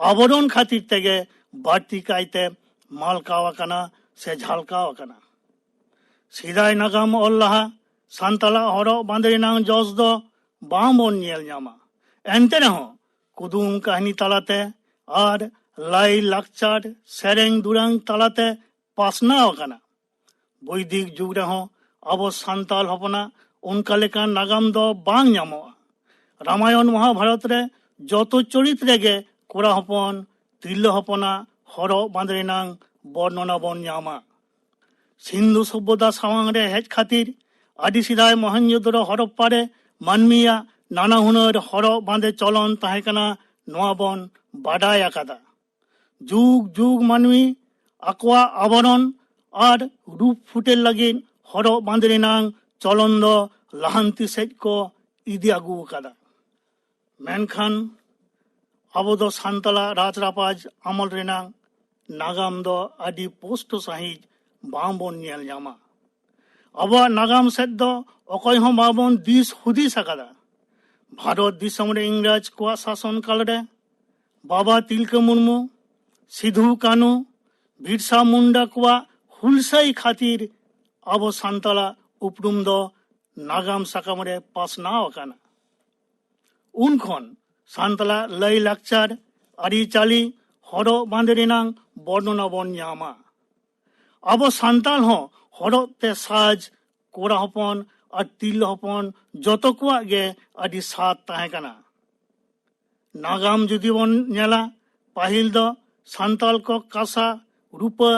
ᱟᱵᱚᱨᱚᱱ ᱠᱷᱟᱹᱛᱤᱨ ᱛᱮᱜᱮ ᱵᱟᱹᱲᱛᱤ ᱠᱟᱭᱛᱮ ᱢᱟᱞᱠᱟᱣ ᱟᱠᱟᱱᱟ ᱥᱮ ᱡᱷᱟᱞᱠᱟᱣ ᱟᱠᱟᱱᱟ᱾ ᱥᱮᱫᱟᱭ ᱱᱟᱜᱟᱢ ᱚᱞ ᱞᱟᱦᱟ ᱥᱟᱱᱛᱟᱲᱟᱜ ᱦᱚᱨᱚᱜ ᱵᱟᱸᱫᱮ ᱨᱮᱱᱟᱝ ᱡᱚᱥ ᱫᱚ ᱵᱟᱝ ᱵᱚᱱ ᱧᱮᱞ ᱧᱟᱢᱟ᱾ ᱮᱱᱛᱮ ᱨᱮᱦᱚᱸ ᱠᱩᱫᱩᱢ ᱠᱟᱹᱦᱱᱤ ᱛᱟᱞᱟᱛᱮ ᱟᱨ ᱞᱟᱭ ᱞᱟᱠᱪᱟᱨ ᱥᱮᱨᱮᱧ ᱫᱩᱨᱟᱹᱝ ᱛᱟᱞᱟᱛᱮ ᱯᱟᱥᱱᱟᱣ ᱟᱠᱟᱱᱟ᱾ ᱵᱳᱭᱫᱤᱠ ᱡᱩᱜᱽ ᱨᱮᱦᱚᱸ ᱟᱵᱚ ᱥᱟᱱᱛᱟᱲ ᱦᱚᱯᱚᱱᱟᱜ ᱚᱱᱠᱟ ᱞᱮᱠᱟᱱ ᱱᱟᱜᱟᱢ ᱫᱚ ᱵᱟᱝ ᱧᱟᱢᱚᱜᱼᱟ᱾ ᱨᱟᱢᱟᱭᱚᱱ ᱢᱚᱦᱟᱵᱷᱟᱨᱚᱛ ᱨᱮ ᱡᱚᱛᱚ ᱪᱚᱨᱤᱛ ᱨᱮᱜᱮ ᱠᱚᱲᱟ ᱦᱚᱯᱚᱱ, ᱛᱤᱨᱞᱟᱹ ᱦᱚᱯᱚᱱᱟᱜ ᱦᱚᱨᱚᱜ ᱵᱟᱸᱫᱮ ᱨᱮᱱᱟᱝ ᱵᱚᱨᱱᱚᱱᱟ ᱵᱚᱱ ᱧᱟᱢᱟ᱾ ᱥᱤᱱᱫᱷᱩ ᱥᱚᱵᱷᱚᱛᱟ ᱥᱟᱢᱟᱝ ᱨᱮ ᱦᱮᱡ ᱠᱷᱟᱹᱛᱤᱨ ᱟᱹᱰᱤ ᱥᱮᱫᱟᱭ ᱢᱚᱦᱮᱱᱡᱳᱫᱚᱲᱳ ᱦᱚᱨᱚᱯᱯᱟ ᱨᱮ ᱢᱟᱹᱱᱢᱤᱭᱟᱜ ᱱᱟᱱᱟ ᱦᱩᱱᱟᱹᱨ ᱦᱚᱨᱚᱜ ᱵᱟᱸᱫᱮ ᱪᱚᱞᱚᱱ ᱛᱟᱦᱮᱸ ᱠᱟᱱᱟ, ᱱᱚᱣᱟ ᱵᱚᱱ ᱵᱟᱰᱟᱭ ᱟᱠᱟᱫᱟ᱾ ᱡᱩᱜᱽ ᱡᱩᱜᱽ ᱢᱟᱹᱱᱢᱤ ᱟᱠᱚᱣᱟᱜ ᱟᱵᱚᱨᱚᱱ ᱟᱨ ᱨᱩᱯ ᱯᱷᱩᱴᱮᱞ ᱞᱟᱹᱜᱤᱫ ᱦᱚᱨᱚᱜ ᱵᱟᱸᱫᱮ ᱨᱮᱱᱟᱝ ᱪᱚᱞᱚᱱ ᱫᱚ ᱞᱟᱦᱟᱱᱛᱤ ᱥᱮᱫ ᱠᱚ ᱤᱫᱤ ᱟᱹᱜᱩ ᱟᱠᱟᱫᱟ᱾ ᱢᱮᱱᱠᱷᱟᱱ ᱟᱵᱚ ᱫᱚ ᱥᱟᱱᱛᱟᱲᱟᱜ ᱨᱟᱡᱽ ᱨᱟᱯᱟᱡᱽ ᱟᱢᱚᱞ ᱨᱮᱱᱟᱝ ᱱᱟᱜᱟᱢ ᱫᱚ ᱟᱹᱰᱤ ᱯᱳᱥᱴᱚ ᱥᱟᱺᱦᱤᱡ ᱵᱟᱝᱵᱚᱱ ᱧᱮᱞ ᱧᱟᱢᱟ᱾ ᱟᱵᱚᱣᱟᱜ ᱱᱟᱜᱟᱢ ᱥᱮᱫ ᱫᱚ ᱚᱠᱚᱭ ᱦᱚᱸ ᱵᱟᱵᱚᱱ ᱫᱤᱥ ᱦᱩᱫᱤᱥ ᱟᱠᱟᱫᱟ᱾ ᱵᱷᱟᱨᱚᱛ ᱫᱤᱥᱚᱢ ᱨᱮ ᱤᱝᱨᱮᱡᱽ ᱠᱚᱣᱟᱜ ᱥᱟᱥᱚᱱ ᱠᱟᱞ ᱨᱮ ᱵᱟᱵᱟ ᱛᱤᱞᱠᱟᱹ ᱢᱩᱨᱢᱩ, ᱥᱤᱫᱷᱩ ᱠᱟᱹᱱᱩ, ᱵᱤᱨᱥᱟ ᱢᱩᱱᱰᱟ ᱠᱚᱣᱟᱜ ᱦᱩᱞᱥᱟᱹᱭ ᱠᱷᱟᱹᱛᱤᱨ ᱟᱵᱚ ᱥᱟᱱᱛᱟᱲᱟᱜ ᱩᱯᱨᱩᱢ ᱫᱚ ᱱᱟᱜᱟᱢ ᱥᱟᱠᱟᱢ ᱨᱮ ᱯᱟᱥᱱᱟᱣ ᱟᱠᱟᱱᱟ᱾ ᱩᱱ ᱠᱷᱚᱱ ᱥᱟᱱᱛᱟᱲᱟᱜ ᱞᱟᱹᱭ ᱞᱟᱠᱪᱟᱨ, ᱟᱹᱨᱤᱪᱟᱹᱞᱤ, ᱦᱚᱨᱚᱜ ᱵᱟᱸᱫᱮ ᱨᱮᱱᱟᱝ ᱵᱚᱨᱱᱚᱱᱟ ᱵᱚᱱ ᱧᱟᱢᱟ᱾ ᱟᱵᱚ ᱥᱟᱱᱛᱟᱲ ᱦᱚᱸ ᱦᱚᱨᱚᱜ ᱛᱮ ᱥᱟᱡᱽ ᱠᱚᱲᱟ ᱦᱚᱯᱚᱱ ᱟᱨ ᱛᱤᱨᱞᱟᱹ ᱦᱚᱯᱚᱱ ᱡᱚᱛᱚ ᱠᱚᱣᱟᱜ ᱜᱮ ᱟᱹᱰᱤ ᱥᱟᱫ ᱛᱟᱦᱮᱸ ᱠᱟᱱᱟ᱾ ᱱᱟᱜᱟᱢ ᱡᱩᱫᱤ ᱵᱚᱱ ᱧᱮᱞᱟ, ᱯᱟᱹᱦᱤᱞ ᱫᱚ ᱥᱟᱱᱛᱟᱲ ᱠᱚ ᱠᱟᱸᱥᱟ, ᱨᱩᱯᱟᱹ,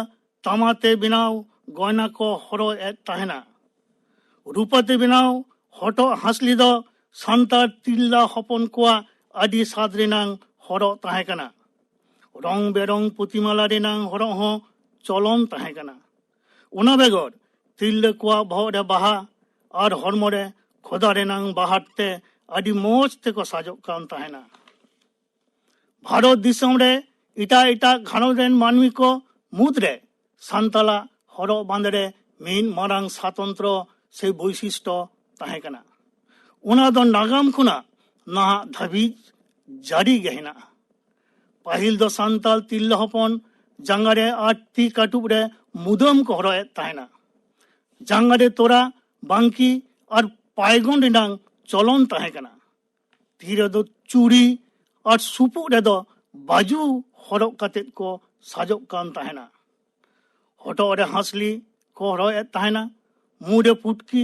ᱛᱟᱢᱟ ᱛᱮ ᱵᱮᱱᱟᱣ ᱜᱚᱭᱱᱟ ᱠᱚ ᱦᱚᱨᱚᱜ ᱮᱫ ᱛᱟᱦᱮᱱᱟ᱾ ᱨᱩᱯᱟᱹ ᱛᱮ ᱵᱮᱱᱟᱣ ᱦᱚᱴᱚᱜ ᱦᱟᱸᱥᱞᱤ ᱫᱚ ᱥᱟᱱᱛᱟᱲ ᱛᱤᱨᱞᱟᱹ ᱦᱚᱯᱚᱱ ᱠᱚᱣᱟᱜ ᱟᱹᱰᱤ ᱥᱟᱫ ᱨᱮᱱᱟᱝ ᱦᱚᱨᱚᱜ ᱛᱟᱦᱮᱸ ᱠᱟᱱᱟ᱾ ᱨᱚᱝ ᱵᱮᱨᱚᱝ ᱯᱩᱛᱤᱢᱟᱞᱟ ᱨᱮᱱᱟᱝ ᱦᱚᱨᱚᱜ ᱦᱚᱸ ᱪᱚᱞᱚᱱ ᱛᱟᱦᱮᱸ ᱠᱟᱱᱟ᱾ ᱚᱱᱟ ᱵᱮᱜᱚᱨ ᱛᱤᱨᱞᱟᱹ ᱠᱚᱣᱟᱜ ᱵᱚᱦᱚᱜ ᱨᱮ ᱵᱟᱦᱟ ᱟᱨ ᱦᱚᱲᱢᱚ ᱨᱮ ᱠᱷᱚᱫᱟ ᱨᱮᱱᱟᱝ ᱵᱟᱦᱟᱨ ᱛᱮ ᱟᱹᱰᱤ ᱢᱚᱡᱽ ᱛᱮᱠᱚ ᱥᱟᱡᱚᱜ ᱠᱟᱱ ᱛᱟᱦᱮᱱᱟ᱾ ᱵᱷᱟᱨᱚᱛ ᱫᱤᱥᱚᱢ ᱨᱮ ᱮᱴᱟᱜ ᱮᱴᱟᱜ ᱜᱷᱟᱨᱚᱸᱡᱽ ᱨᱮᱱ ᱢᱟᱹᱱᱢᱤ ᱠᱚ ᱢᱩᱫᱽᱨᱮ ᱥᱟᱱᱛᱟᱞᱟᱜ ᱦᱚᱨᱚᱜ ᱵᱟᱸᱫᱮ ᱨᱮ ᱢᱤᱫ ᱢᱟᱨᱟᱝ ᱥᱟᱛᱚᱱᱛᱨᱚ ᱥᱮ ᱵᱳᱭᱥᱤᱥᱴᱚ ᱛᱟᱦᱮᱸ ᱠᱟᱱᱟ᱾ ᱚᱱᱟ ᱫᱚ ᱱᱟᱜᱟᱢ ᱠᱷᱚᱱᱟᱜ ᱱᱟᱦᱟᱜ ᱫᱷᱟᱹᱵᱤᱡ ᱡᱟᱹᱨᱤ ᱜᱮ ᱦᱮᱱᱟᱜᱼᱟ᱾ ᱯᱟᱹᱦᱤᱞ ᱫᱚ ᱥᱟᱱᱛᱟᱞ ᱛᱤᱨᱞᱟᱹ ᱦᱚᱯᱚᱱ ᱡᱟᱸᱜᱟ ᱨᱮ ᱟᱨ ᱛᱤ ᱠᱟᱹᱴᱩᱵ ᱨᱮ ᱢᱩᱫᱟᱹᱢ ᱠᱚ ᱦᱚᱨᱚᱜ ᱮᱫ ᱛᱟᱦᱮᱱᱟ᱾ ᱡᱟᱸᱜᱟ ᱨᱮ ᱛᱚᱨᱟ, ᱵᱟᱝᱠᱤ ᱟᱨ ᱯᱟᱭᱜᱚᱱ ᱨᱮᱱᱟᱝ ᱪᱚᱞᱚᱱ ᱛᱟᱦᱮᱸ ᱠᱟᱱᱟ᱾ ᱛᱤ ᱨᱮᱫᱚ ᱪᱩᱲᱤ ᱟᱨ ᱥᱩᱯᱩᱜ ᱨᱮᱫᱚ ᱵᱟᱡᱩ ᱦᱚᱨᱚᱜ ᱠᱟᱛᱮᱫ ᱠᱚ ᱥᱟᱡᱚᱜ ᱠᱟᱱ ᱛᱟᱦᱮᱱᱟ᱾ ᱦᱚᱴᱚᱜ ᱨᱮ ᱦᱟᱸᱥᱞᱤ ᱠᱚ ᱦᱚᱨᱚᱜ ᱮᱫ ᱛᱟᱦᱮᱱᱟ᱾ ᱢᱩ ᱨᱮ ᱯᱩᱴᱠᱤ,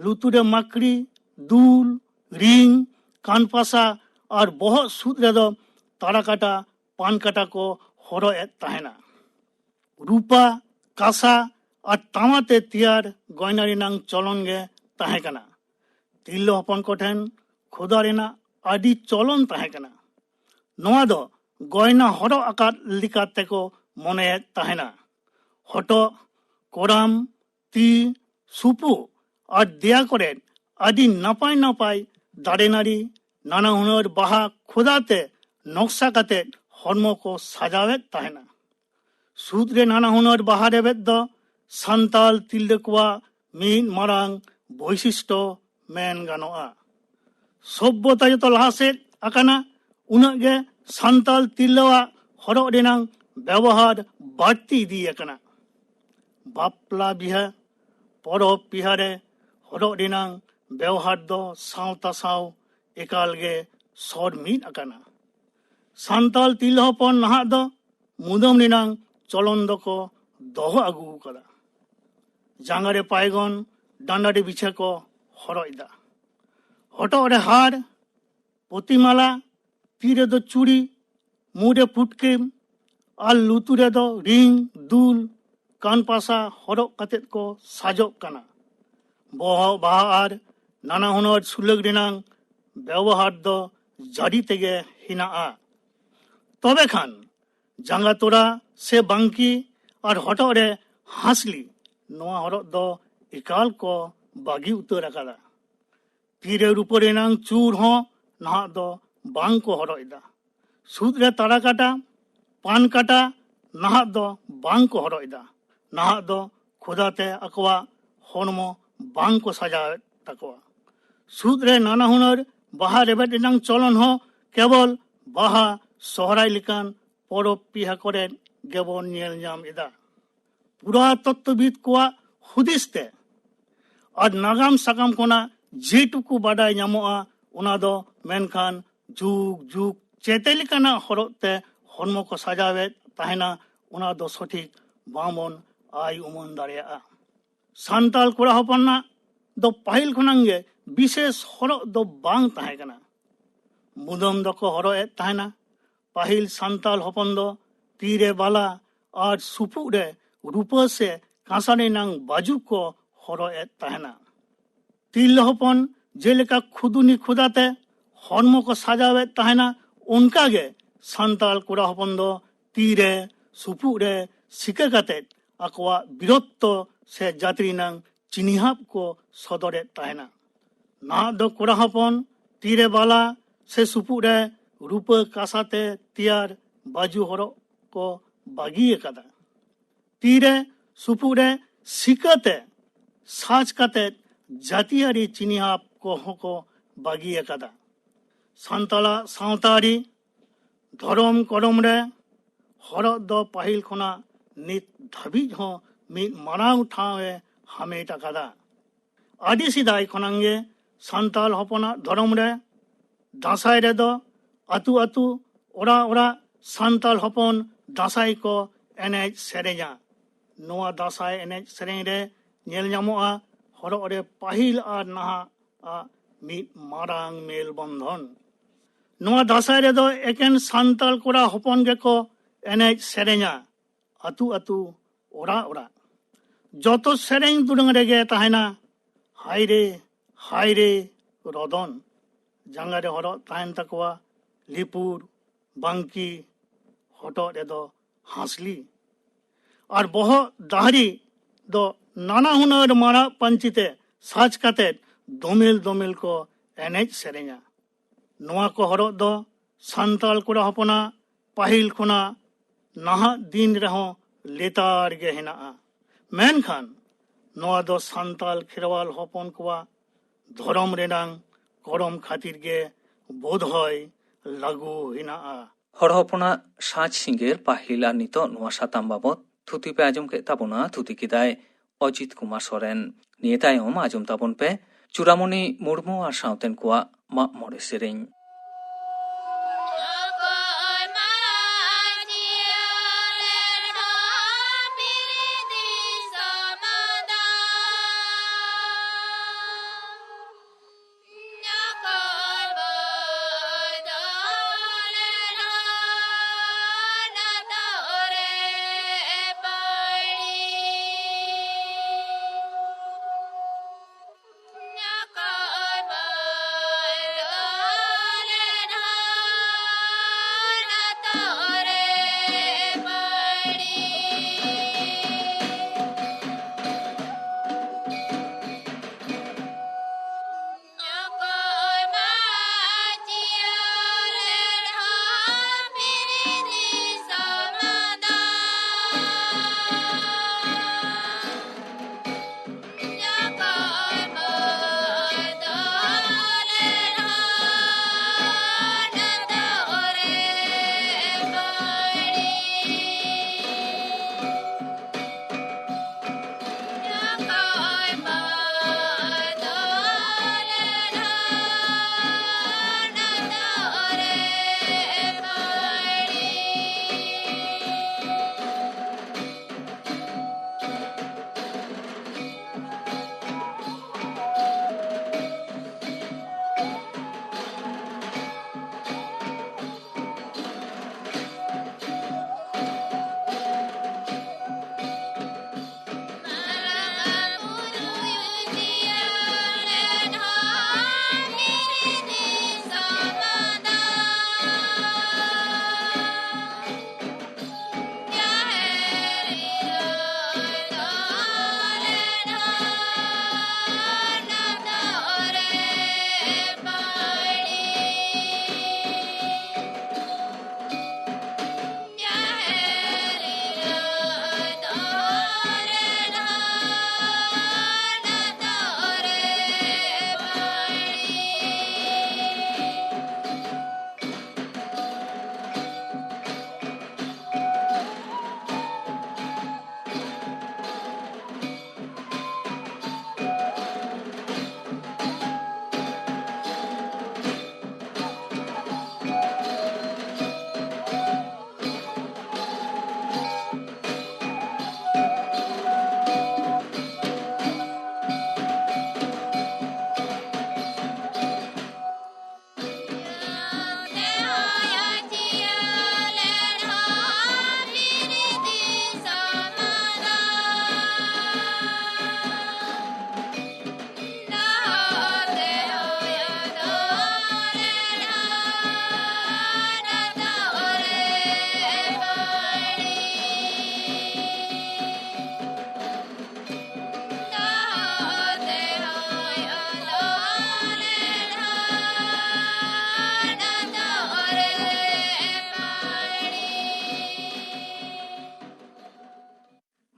ᱞᱩᱛᱩᱨ ᱨᱮ ᱢᱟᱠᱲᱤ, ᱫᱩᱞ, ᱨᱤᱝ, ᱠᱟᱱᱯᱟᱥᱟ ᱟᱨ ᱵᱚᱦᱚᱜ ᱥᱩᱫ ᱨᱮᱫᱚ ᱛᱟᱨᱟᱠᱟᱴᱟ, ᱯᱟᱱᱠᱟᱴᱟ ᱠᱚ ᱦᱚᱨᱚᱜ ᱮᱫ ᱛᱟᱦᱮᱱᱟ᱾ ᱨᱩᱯᱟ, ᱠᱟᱸᱥᱟ ᱟᱨ ᱛᱟᱢᱟ ᱛᱮ ᱛᱮᱭᱟᱨ ᱜᱚᱭᱱᱟ ᱨᱮᱱᱟᱝ ᱪᱚᱞᱚᱱ ᱜᱮ ᱛᱟᱦᱮᱸ ᱠᱟᱱᱟ᱾ ᱛᱤᱨᱞᱟᱹ ᱦᱚᱯᱚᱱ ᱠᱚᱴᱷᱮᱱ ᱠᱷᱚᱫᱟ ᱨᱮᱱᱟᱜ ᱟᱹᱰᱤ ᱪᱚᱞᱚᱱ ᱛᱟᱦᱮᱸ ᱠᱟᱱᱟ᱾ ᱱᱚᱣᱟ ᱫᱚ ᱜᱚᱭᱱᱟ ᱦᱚᱨᱚᱜ ᱟᱠᱟᱫ ᱞᱮᱠᱟ ᱛᱮᱠᱚ ᱢᱚᱱᱮᱭᱮᱫ ᱛᱟᱦᱮᱱᱟ᱾ ᱦᱚᱴᱚᱜ, ᱠᱚᱲᱟᱢ, ᱛᱤ, ᱥᱩᱯᱩ ᱟᱨ ᱫᱮᱭᱟ ᱠᱚᱨᱮ ᱟᱹᱰᱤ ᱱᱟᱯᱟᱭ ᱱᱟᱯᱟᱭ ᱫᱟᱨᱮ ᱱᱟᱹᱲᱤ, ᱱᱟᱱᱟ ᱦᱩᱱᱟᱹᱨ ᱵᱟᱦᱟ ᱠᱷᱚᱫᱟ ᱛᱮ ᱱᱚᱠᱥᱟ ᱠᱟᱛᱮ ᱦᱚᱲᱢᱚ ᱠᱚ ᱥᱟᱡᱟᱣᱮᱫ ᱛᱟᱦᱮᱱᱟ᱾ ᱥᱩᱫ ᱨᱮ ᱱᱟᱱᱟ ᱦᱩᱱᱟᱹᱨ ᱵᱟᱦᱟ ᱨᱮᱵᱮᱫ ᱫᱚ ᱥᱟᱱᱛᱟᱲ ᱛᱤᱨᱞᱟᱹ ᱠᱚᱣᱟᱜ ᱢᱤᱫ ᱢᱟᱨᱟᱝ ᱵᱳᱭᱥᱤᱥᱴᱚ ᱢᱮᱱ ᱜᱟᱱᱚᱜᱼᱟ᱾ ᱥᱚᱵᱽᱵᱷᱚᱛᱟ ᱡᱚᱛᱚ ᱞᱟᱦᱟ ᱥᱮᱫ ᱟᱠᱟᱱᱟ, ᱩᱱᱟᱹᱜ ᱜᱮ ᱥᱟᱱᱛᱟᱲ ᱛᱤᱨᱞᱟᱹᱣᱟᱜ ᱦᱚᱨᱚᱜ ᱨᱮᱱᱟᱝ ᱵᱮᱵᱚᱦᱟᱨ ᱵᱟᱹᱲᱛᱤ ᱤᱫᱤ ᱟᱠᱟᱱᱟ᱾ ᱵᱟᱯᱞᱟ ᱵᱤᱦᱟᱹ, ᱯᱚᱨᱚᱵᱽ ᱯᱤᱦᱟᱹ ᱨᱮ ᱦᱚᱨᱚᱜ ᱨᱮᱱᱟᱝ ᱵᱮᱣᱦᱟᱨ ᱫᱚ ᱥᱟᱶᱛᱟ ᱥᱟᱶ ᱮᱠᱟᱞ ᱜᱮ ᱥᱚᱨ ᱢᱤᱫ ᱟᱠᱟᱱᱟ᱾ ᱥᱟᱱᱛᱟᱲ ᱛᱤᱨᱞᱟᱹ ᱦᱚᱯᱚᱱ ᱱᱟᱦᱟᱜ ᱫᱚ ᱢᱩᱫᱟᱹᱢ ᱨᱮᱱᱟᱝ ᱪᱚᱞᱚᱱ ᱫᱚᱠᱚ ᱫᱚᱦᱚ ᱟᱹᱜᱩ ᱟᱠᱟᱫᱟ᱾ ᱡᱟᱸᱜᱟ ᱨᱮ ᱯᱟᱭᱜᱚᱱ, ᱰᱟᱸᱰᱟ ᱨᱮ ᱵᱤᱪᱷᱟᱹ ᱠᱚ ᱦᱚᱨᱚᱜ ᱮᱫᱟ᱾ ᱦᱚᱴᱚᱜ ᱨᱮ ᱦᱟᱨ, ᱯᱚᱛᱤᱢᱟᱞᱟ, ᱛᱤ ᱨᱮᱫᱚ ᱪᱩᱲᱤ, ᱢᱩ ᱨᱮ ᱯᱩᱴᱠᱤᱢ ᱟᱨ ᱞᱩᱛᱩᱨ ᱨᱮᱫᱚ ᱨᱤᱝ, ᱫᱩᱞ, ᱞᱟᱱ ᱯᱟᱥᱟ ᱦᱚᱨᱚᱜ ᱠᱟᱛᱮᱫ ᱠᱚ ᱥᱟᱡᱚᱜ ᱠᱟᱱᱟ᱾ ᱵᱚᱦᱚᱜ ᱵᱟᱦᱟ ᱟᱨ ᱱᱟᱱᱟ ᱦᱩᱱᱟᱹᱨ ᱥᱩᱞᱟᱹᱠ ᱨᱮᱱᱟᱝ ᱵᱮᱣᱦᱟᱨ ᱫᱚ ᱡᱟᱹᱨᱤ ᱛᱮᱜᱮ ᱦᱮᱱᱟᱜᱼᱟ᱾ ᱛᱚᱵᱮ ᱠᱷᱟᱱ ᱡᱟᱸᱜᱟ ᱛᱚᱨᱟ ᱥᱮ ᱵᱟᱝᱠᱤ ᱟᱨ ᱦᱚᱴᱚᱜ ᱨᱮ ᱦᱟᱸᱥᱞᱤ, ᱱᱚᱣᱟ ᱦᱚᱨᱚᱜ ᱫᱚ ᱮᱠᱟᱞ ᱠᱚ ᱵᱟᱹᱜᱤ ᱩᱛᱟᱹᱨ ᱟᱠᱟᱫᱟ᱾ ᱛᱤᱨᱮ ᱨᱩᱯᱟᱹ ᱨᱮᱱᱟᱝ ᱪᱩᱲ ᱦᱚᱸ ᱱᱟᱦᱟᱜ ᱫᱚ ᱵᱟᱝ ᱠᱚ ᱦᱚᱨᱚᱜ ᱮᱫᱟ᱾ ᱥᱩᱫ ᱨᱮ ᱛᱟᱨᱟ ᱠᱟᱴᱟ, ᱯᱟᱱ ᱠᱟᱴᱟ ᱱᱟᱦᱟᱜ ᱫᱚ ᱵᱟᱝ ᱠᱚ ᱦᱚᱨᱚᱜ ᱮᱫᱟ᱾ ᱱᱟᱦᱟᱜ ᱫᱚ ᱠᱷᱚᱫᱟ ᱛᱮ ᱟᱠᱚᱣᱟᱜ ᱦᱚᱲᱢᱚ ᱵᱟᱝ ᱠᱚ ᱥᱟᱡᱟᱣᱮᱫ ᱛᱟᱠᱚᱣᱟ᱾ ᱥᱩᱫ ᱨᱮ ᱱᱟᱱᱟ ᱦᱩᱱᱟᱹᱨ ᱵᱟᱦᱟ ᱨᱮᱵᱮᱫ ᱨᱮᱱᱟᱝ ᱪᱚᱞᱚᱱ ᱦᱚᱸ ᱠᱮᱵᱚᱞ ᱵᱟᱦᱟ, ᱥᱚᱦᱨᱟᱭ ᱞᱮᱠᱟᱱ ᱯᱚᱨᱚᱵᱽ ᱯᱤᱦᱟ ᱠᱚᱨᱮ ᱜᱮᱵᱚᱱ ᱧᱮᱞ ᱧᱟᱢ ᱮᱫᱟ᱾ ᱯᱩᱨᱟᱛᱚᱛᱛᱚᱵᱤᱫ ᱠᱚᱣᱟᱜ ᱦᱩᱫᱤᱥ ᱛᱮ ᱟᱨ ᱱᱟᱜᱟᱢ ᱥᱟᱠᱟᱢ ᱠᱷᱚᱱᱟᱜ ᱡᱮᱴᱩᱠᱩ ᱵᱟᱰᱟᱭ ᱧᱟᱢᱚᱜᱼᱟ, ᱚᱱᱟ ᱫᱚ ᱢᱮᱱᱠᱷᱟᱱ ᱡᱩᱜᱽ ᱡᱩᱜᱽ ᱪᱮᱛᱮ ᱞᱮᱠᱟᱱᱟᱜ ᱦᱚᱨᱚᱜ ᱛᱮ ᱦᱚᱲᱢᱚ ᱠᱚ ᱥᱟᱡᱟᱣᱮᱫ ᱛᱟᱦᱮᱱᱟ, ᱚᱱᱟ ᱫᱚ ᱥᱚᱴᱷᱤᱠ ᱵᱟᱝᱵᱚᱱ ᱟᱭ ᱩᱢᱟᱹᱱ ᱫᱟᱲᱮᱭᱟᱜᱼᱟ᱾ ᱥᱟᱱᱛᱟᱲ ᱠᱚᱲᱟ ᱦᱚᱯᱚᱱᱟᱜ ᱫᱚ ᱯᱟᱹᱦᱤᱞ ᱠᱷᱚᱱᱟᱜ ᱜᱮ ᱵᱤᱥᱮᱥ ᱦᱚᱨᱚᱜ ᱫᱚ ᱵᱟᱝ ᱛᱟᱦᱮᱸ ᱠᱟᱱᱟ᱾ ᱢᱩᱫᱟᱹᱢ ᱫᱚᱠᱚ ᱦᱚᱨᱚᱜ ᱮᱫ ᱛᱟᱦᱮᱱᱟ᱾ ᱯᱟᱹᱦᱤᱞ ᱥᱟᱱᱛᱟᱲ ᱦᱚᱯᱚᱱ ᱫᱚ ᱛᱤᱨᱮ ᱵᱟᱞᱟ ᱟᱨ ᱥᱩᱯᱩᱜ ᱨᱮ ᱨᱩᱯᱟᱹ ᱥᱮ ᱠᱟᱸᱥᱟ ᱨᱮᱱᱟᱝ ᱵᱟᱡᱩ ᱠᱚ ᱦᱚᱨᱚᱜ ᱮᱫ ᱛᱟᱦᱮᱱᱟ᱾ ᱛᱤᱨᱞᱟᱹ ᱦᱚᱯᱚᱱ ᱡᱮᱞᱮᱠᱟ ᱠᱷᱩᱫᱩᱱᱤ ᱠᱷᱩᱫᱟᱛᱮ ᱦᱚᱲᱢᱚ ᱠᱚ ᱥᱟᱡᱟᱣᱮᱫ ᱛᱟᱦᱮᱱᱟ, ᱚᱱᱠᱟᱜᱮ ᱥᱟᱱᱛᱟᱲ ᱠᱚᱲᱟ ᱦᱚᱯᱚᱱ ᱫᱚ ᱛᱤᱨᱮ ᱥᱩᱯᱩᱜ ᱨᱮ ᱥᱤᱠᱟᱹ ᱠᱟᱛᱮ ᱟᱠᱚᱣᱟᱜ ᱵᱤᱨᱚᱛᱛᱚ ᱥᱮ ᱡᱟᱹᱛᱤ ᱨᱮᱱᱟᱝ ᱪᱤᱱᱦᱟᱹᱯ ᱠᱚ ᱥᱚᱫᱚᱨᱮᱫ ᱛᱟᱦᱮᱱᱟ᱾ ᱱᱟᱦᱟᱜ ᱫᱚ ᱠᱚᱲᱟ ᱦᱚᱯᱚᱱ ᱛᱤᱨᱮ ᱵᱟᱞᱟ ᱥᱮ ᱥᱩᱯᱩᱜ ᱨᱮ ᱨᱩᱯᱟᱹ ᱠᱟᱸᱥᱟᱛᱮ ᱛᱮᱭᱟᱨ ᱵᱟᱹᱡᱩ ᱦᱚᱨᱚᱜ ᱠᱚ ᱵᱟᱹᱜᱤ ᱟᱠᱟᱫᱟ᱾ ᱛᱤᱨᱮ ᱥᱩᱯᱩᱜ ᱨᱮ ᱥᱤᱠᱟᱹᱛᱮ ᱥᱟᱡᱽ ᱠᱟᱛᱮ ᱡᱟᱹᱛᱤᱭᱟᱹᱨᱤ ᱪᱤᱱᱦᱟᱹᱯ ᱠᱚᱦᱚᱸ ᱠᱚ ᱵᱟᱹᱜᱤ ᱟᱠᱟᱫᱟ᱾ ᱥᱟᱱᱛᱟᱲᱟᱜ ᱥᱟᱶᱛᱟᱨᱤ ᱫᱷᱚᱨᱚᱢ ᱠᱚᱨᱚᱢ ᱨᱮ ᱦᱚᱨᱚᱜ ᱫᱚ ᱯᱟᱹᱦᱤᱞ ᱠᱷᱚᱱᱟᱜ ᱱᱤᱛ ᱫᱷᱟᱹᱵᱤᱡ ᱦᱚᱸ ᱢᱤᱫ ᱢᱟᱨᱟᱝ ᱴᱷᱟᱶ ᱮ ᱦᱟᱢᱮᱴ ᱟᱠᱟᱫᱟ᱾ ᱟᱹᱰᱤ ᱥᱮᱫᱟᱭ ᱠᱷᱚᱱᱟᱜ ᱜᱮ ᱥᱟᱱᱛᱟᱲ ᱦᱚᱯᱚᱱᱟᱜ ᱫᱷᱚᱨᱚᱢ ᱨᱮ ᱫᱟᱸᱥᱟᱭ ᱨᱮᱫᱚ ᱟᱹᱛᱩ ᱟᱹᱛᱩ, ᱚᱲᱟᱜ ᱚᱲᱟᱜ ᱥᱟᱱᱛᱟᱲ ᱦᱚᱯᱚᱱ ᱫᱟᱸᱥᱟᱭ ᱠᱚ ᱮᱱᱮᱡ ᱥᱮᱨᱮᱧᱟ᱾ ᱱᱚᱣᱟ ᱫᱟᱸᱥᱟᱭ ᱮᱱᱮᱡ ᱥᱮᱨᱮᱧ ᱨᱮ ᱧᱮᱞ ᱧᱟᱢᱚᱜᱼᱟ ᱦᱚᱨᱚᱜ ᱨᱮ ᱯᱟᱹᱦᱤᱞ ᱟᱨ ᱱᱟᱦᱟᱜ ᱟᱜ ᱢᱤᱫ ᱢᱟᱨᱟᱝ ᱢᱮᱞ ᱵᱚᱱᱫᱷᱚᱱ᱾ ᱱᱚᱣᱟ ᱫᱟᱸᱥᱟᱭ ᱨᱮᱫᱚ ᱮᱠᱮᱱ ᱥᱟᱱᱛᱟᱲ ᱠᱚᱲᱟ ᱦᱚᱯᱚᱱ ᱜᱮᱠᱚ ᱮᱱᱮᱡ ᱥᱮᱨᱮᱧᱟ᱾ ᱟᱹᱛᱩ ᱟᱹᱛᱩ ᱚᱲᱟᱜ ᱚᱲᱟᱜ᱾ ᱡᱚᱛᱚ ᱥᱮᱨᱮᱧ ᱫᱩᱨᱟᱹᱝ ᱨᱮᱜᱮ ᱛᱟᱦᱮᱱᱟ ᱦᱟᱭ ᱨᱮ, ᱦᱟᱭ ᱨᱮ ᱨᱚᱫᱚᱱ᱾ ᱡᱟᱸᱜᱟ ᱨᱮ ᱦᱚᱨᱚᱜ ᱛᱟᱦᱮᱱ ᱛᱟᱠᱚᱣᱟ ᱞᱤᱯᱩᱨ, ᱵᱟᱝᱠᱤ, ᱦᱚᱴᱚᱜ ᱨᱮᱫᱚ ᱦᱟᱸᱥᱞᱤ᱾ ᱟᱨ ᱵᱚᱦᱚᱜ ᱫᱟᱦᱨᱤ ᱫᱚ ᱱᱟᱱᱟ ᱦᱩᱱᱟᱹᱨ ᱢᱟᱨᱟᱜ ᱯᱟᱹᱧᱪᱤ ᱛᱮ ᱥᱟᱡᱽ ᱠᱟᱛᱮ ᱫᱚᱢᱮᱞ ᱫᱚᱢᱮᱞ ᱠᱚ ᱮᱱᱮᱡ ᱥᱮᱨᱮᱧᱟ᱾ ᱱᱚᱣᱟ ᱠᱚ ᱦᱚᱨᱚᱜ ᱫᱚ ᱥᱟᱱᱛᱟᱲ ᱠᱚᱲᱟ ᱦᱚᱯᱚᱱᱟᱜ ᱯᱟᱹᱦᱤᱞ ᱠᱷᱚᱱᱟᱜ ᱱᱟᱦᱟᱜ ᱫᱤᱱ ᱨᱮᱦᱚᱸ ᱞᱮᱛᱟᱲ ᱜᱮ ᱦᱮᱱᱟᱜᱼᱟ᱾ ᱢᱮᱱᱠᱷᱟᱱ ᱱᱚᱣᱟ ᱫᱚ ᱥᱟᱱᱛᱟᱲ ᱠᱷᱮᱨᱣᱟᱞ ᱦᱚᱯᱚᱱ ᱠᱚᱣᱟᱜ ᱫᱷᱚᱨᱚᱢ ᱨᱮᱱᱟᱝ ᱠᱚᱨᱚᱢ ᱠᱷᱟᱹᱛᱤᱨ ᱜᱮ ᱵᱳᱫᱷᱚᱭ ᱞᱟᱹᱜᱩ ᱦᱮᱱᱟᱜᱼᱟ᱾ ᱦᱚᱲ ᱦᱚᱯᱚᱱᱟᱜ ᱥᱟᱡᱽ ᱥᱤᱸᱜᱟᱹᱨ ᱯᱟᱹᱦᱤᱞ ᱟᱨ ᱱᱤᱛᱚᱜ ᱱᱚᱣᱟ ᱥᱟᱛᱟᱢ ᱵᱟᱵᱚᱛ ᱛᱷᱩᱛᱤ ᱯᱮ ᱟᱸᱡᱚᱢ ᱠᱮᱫ ᱛᱟᱵᱚᱱᱟ, ᱛᱷᱩᱛᱤ ᱠᱮᱫᱟᱭ ᱚᱡᱤᱛ ᱠᱩᱢᱟᱨ ᱥᱚᱨᱮᱱ᱾ ᱱᱤᱭᱟᱹ ᱛᱟᱭᱚᱢ ᱟᱸᱡᱚᱢ ᱛᱟᱵᱚᱱ ᱯᱮ ᱪᱩᱲᱟᱢᱚᱱᱤ ᱢᱩᱨᱢᱩ ᱟᱨ ᱥᱟᱶᱛᱮᱱ ᱠᱚᱣᱟᱜ ᱢᱟᱜ ᱢᱚᱬᱮ ᱥᱮᱨᱮᱧ᱾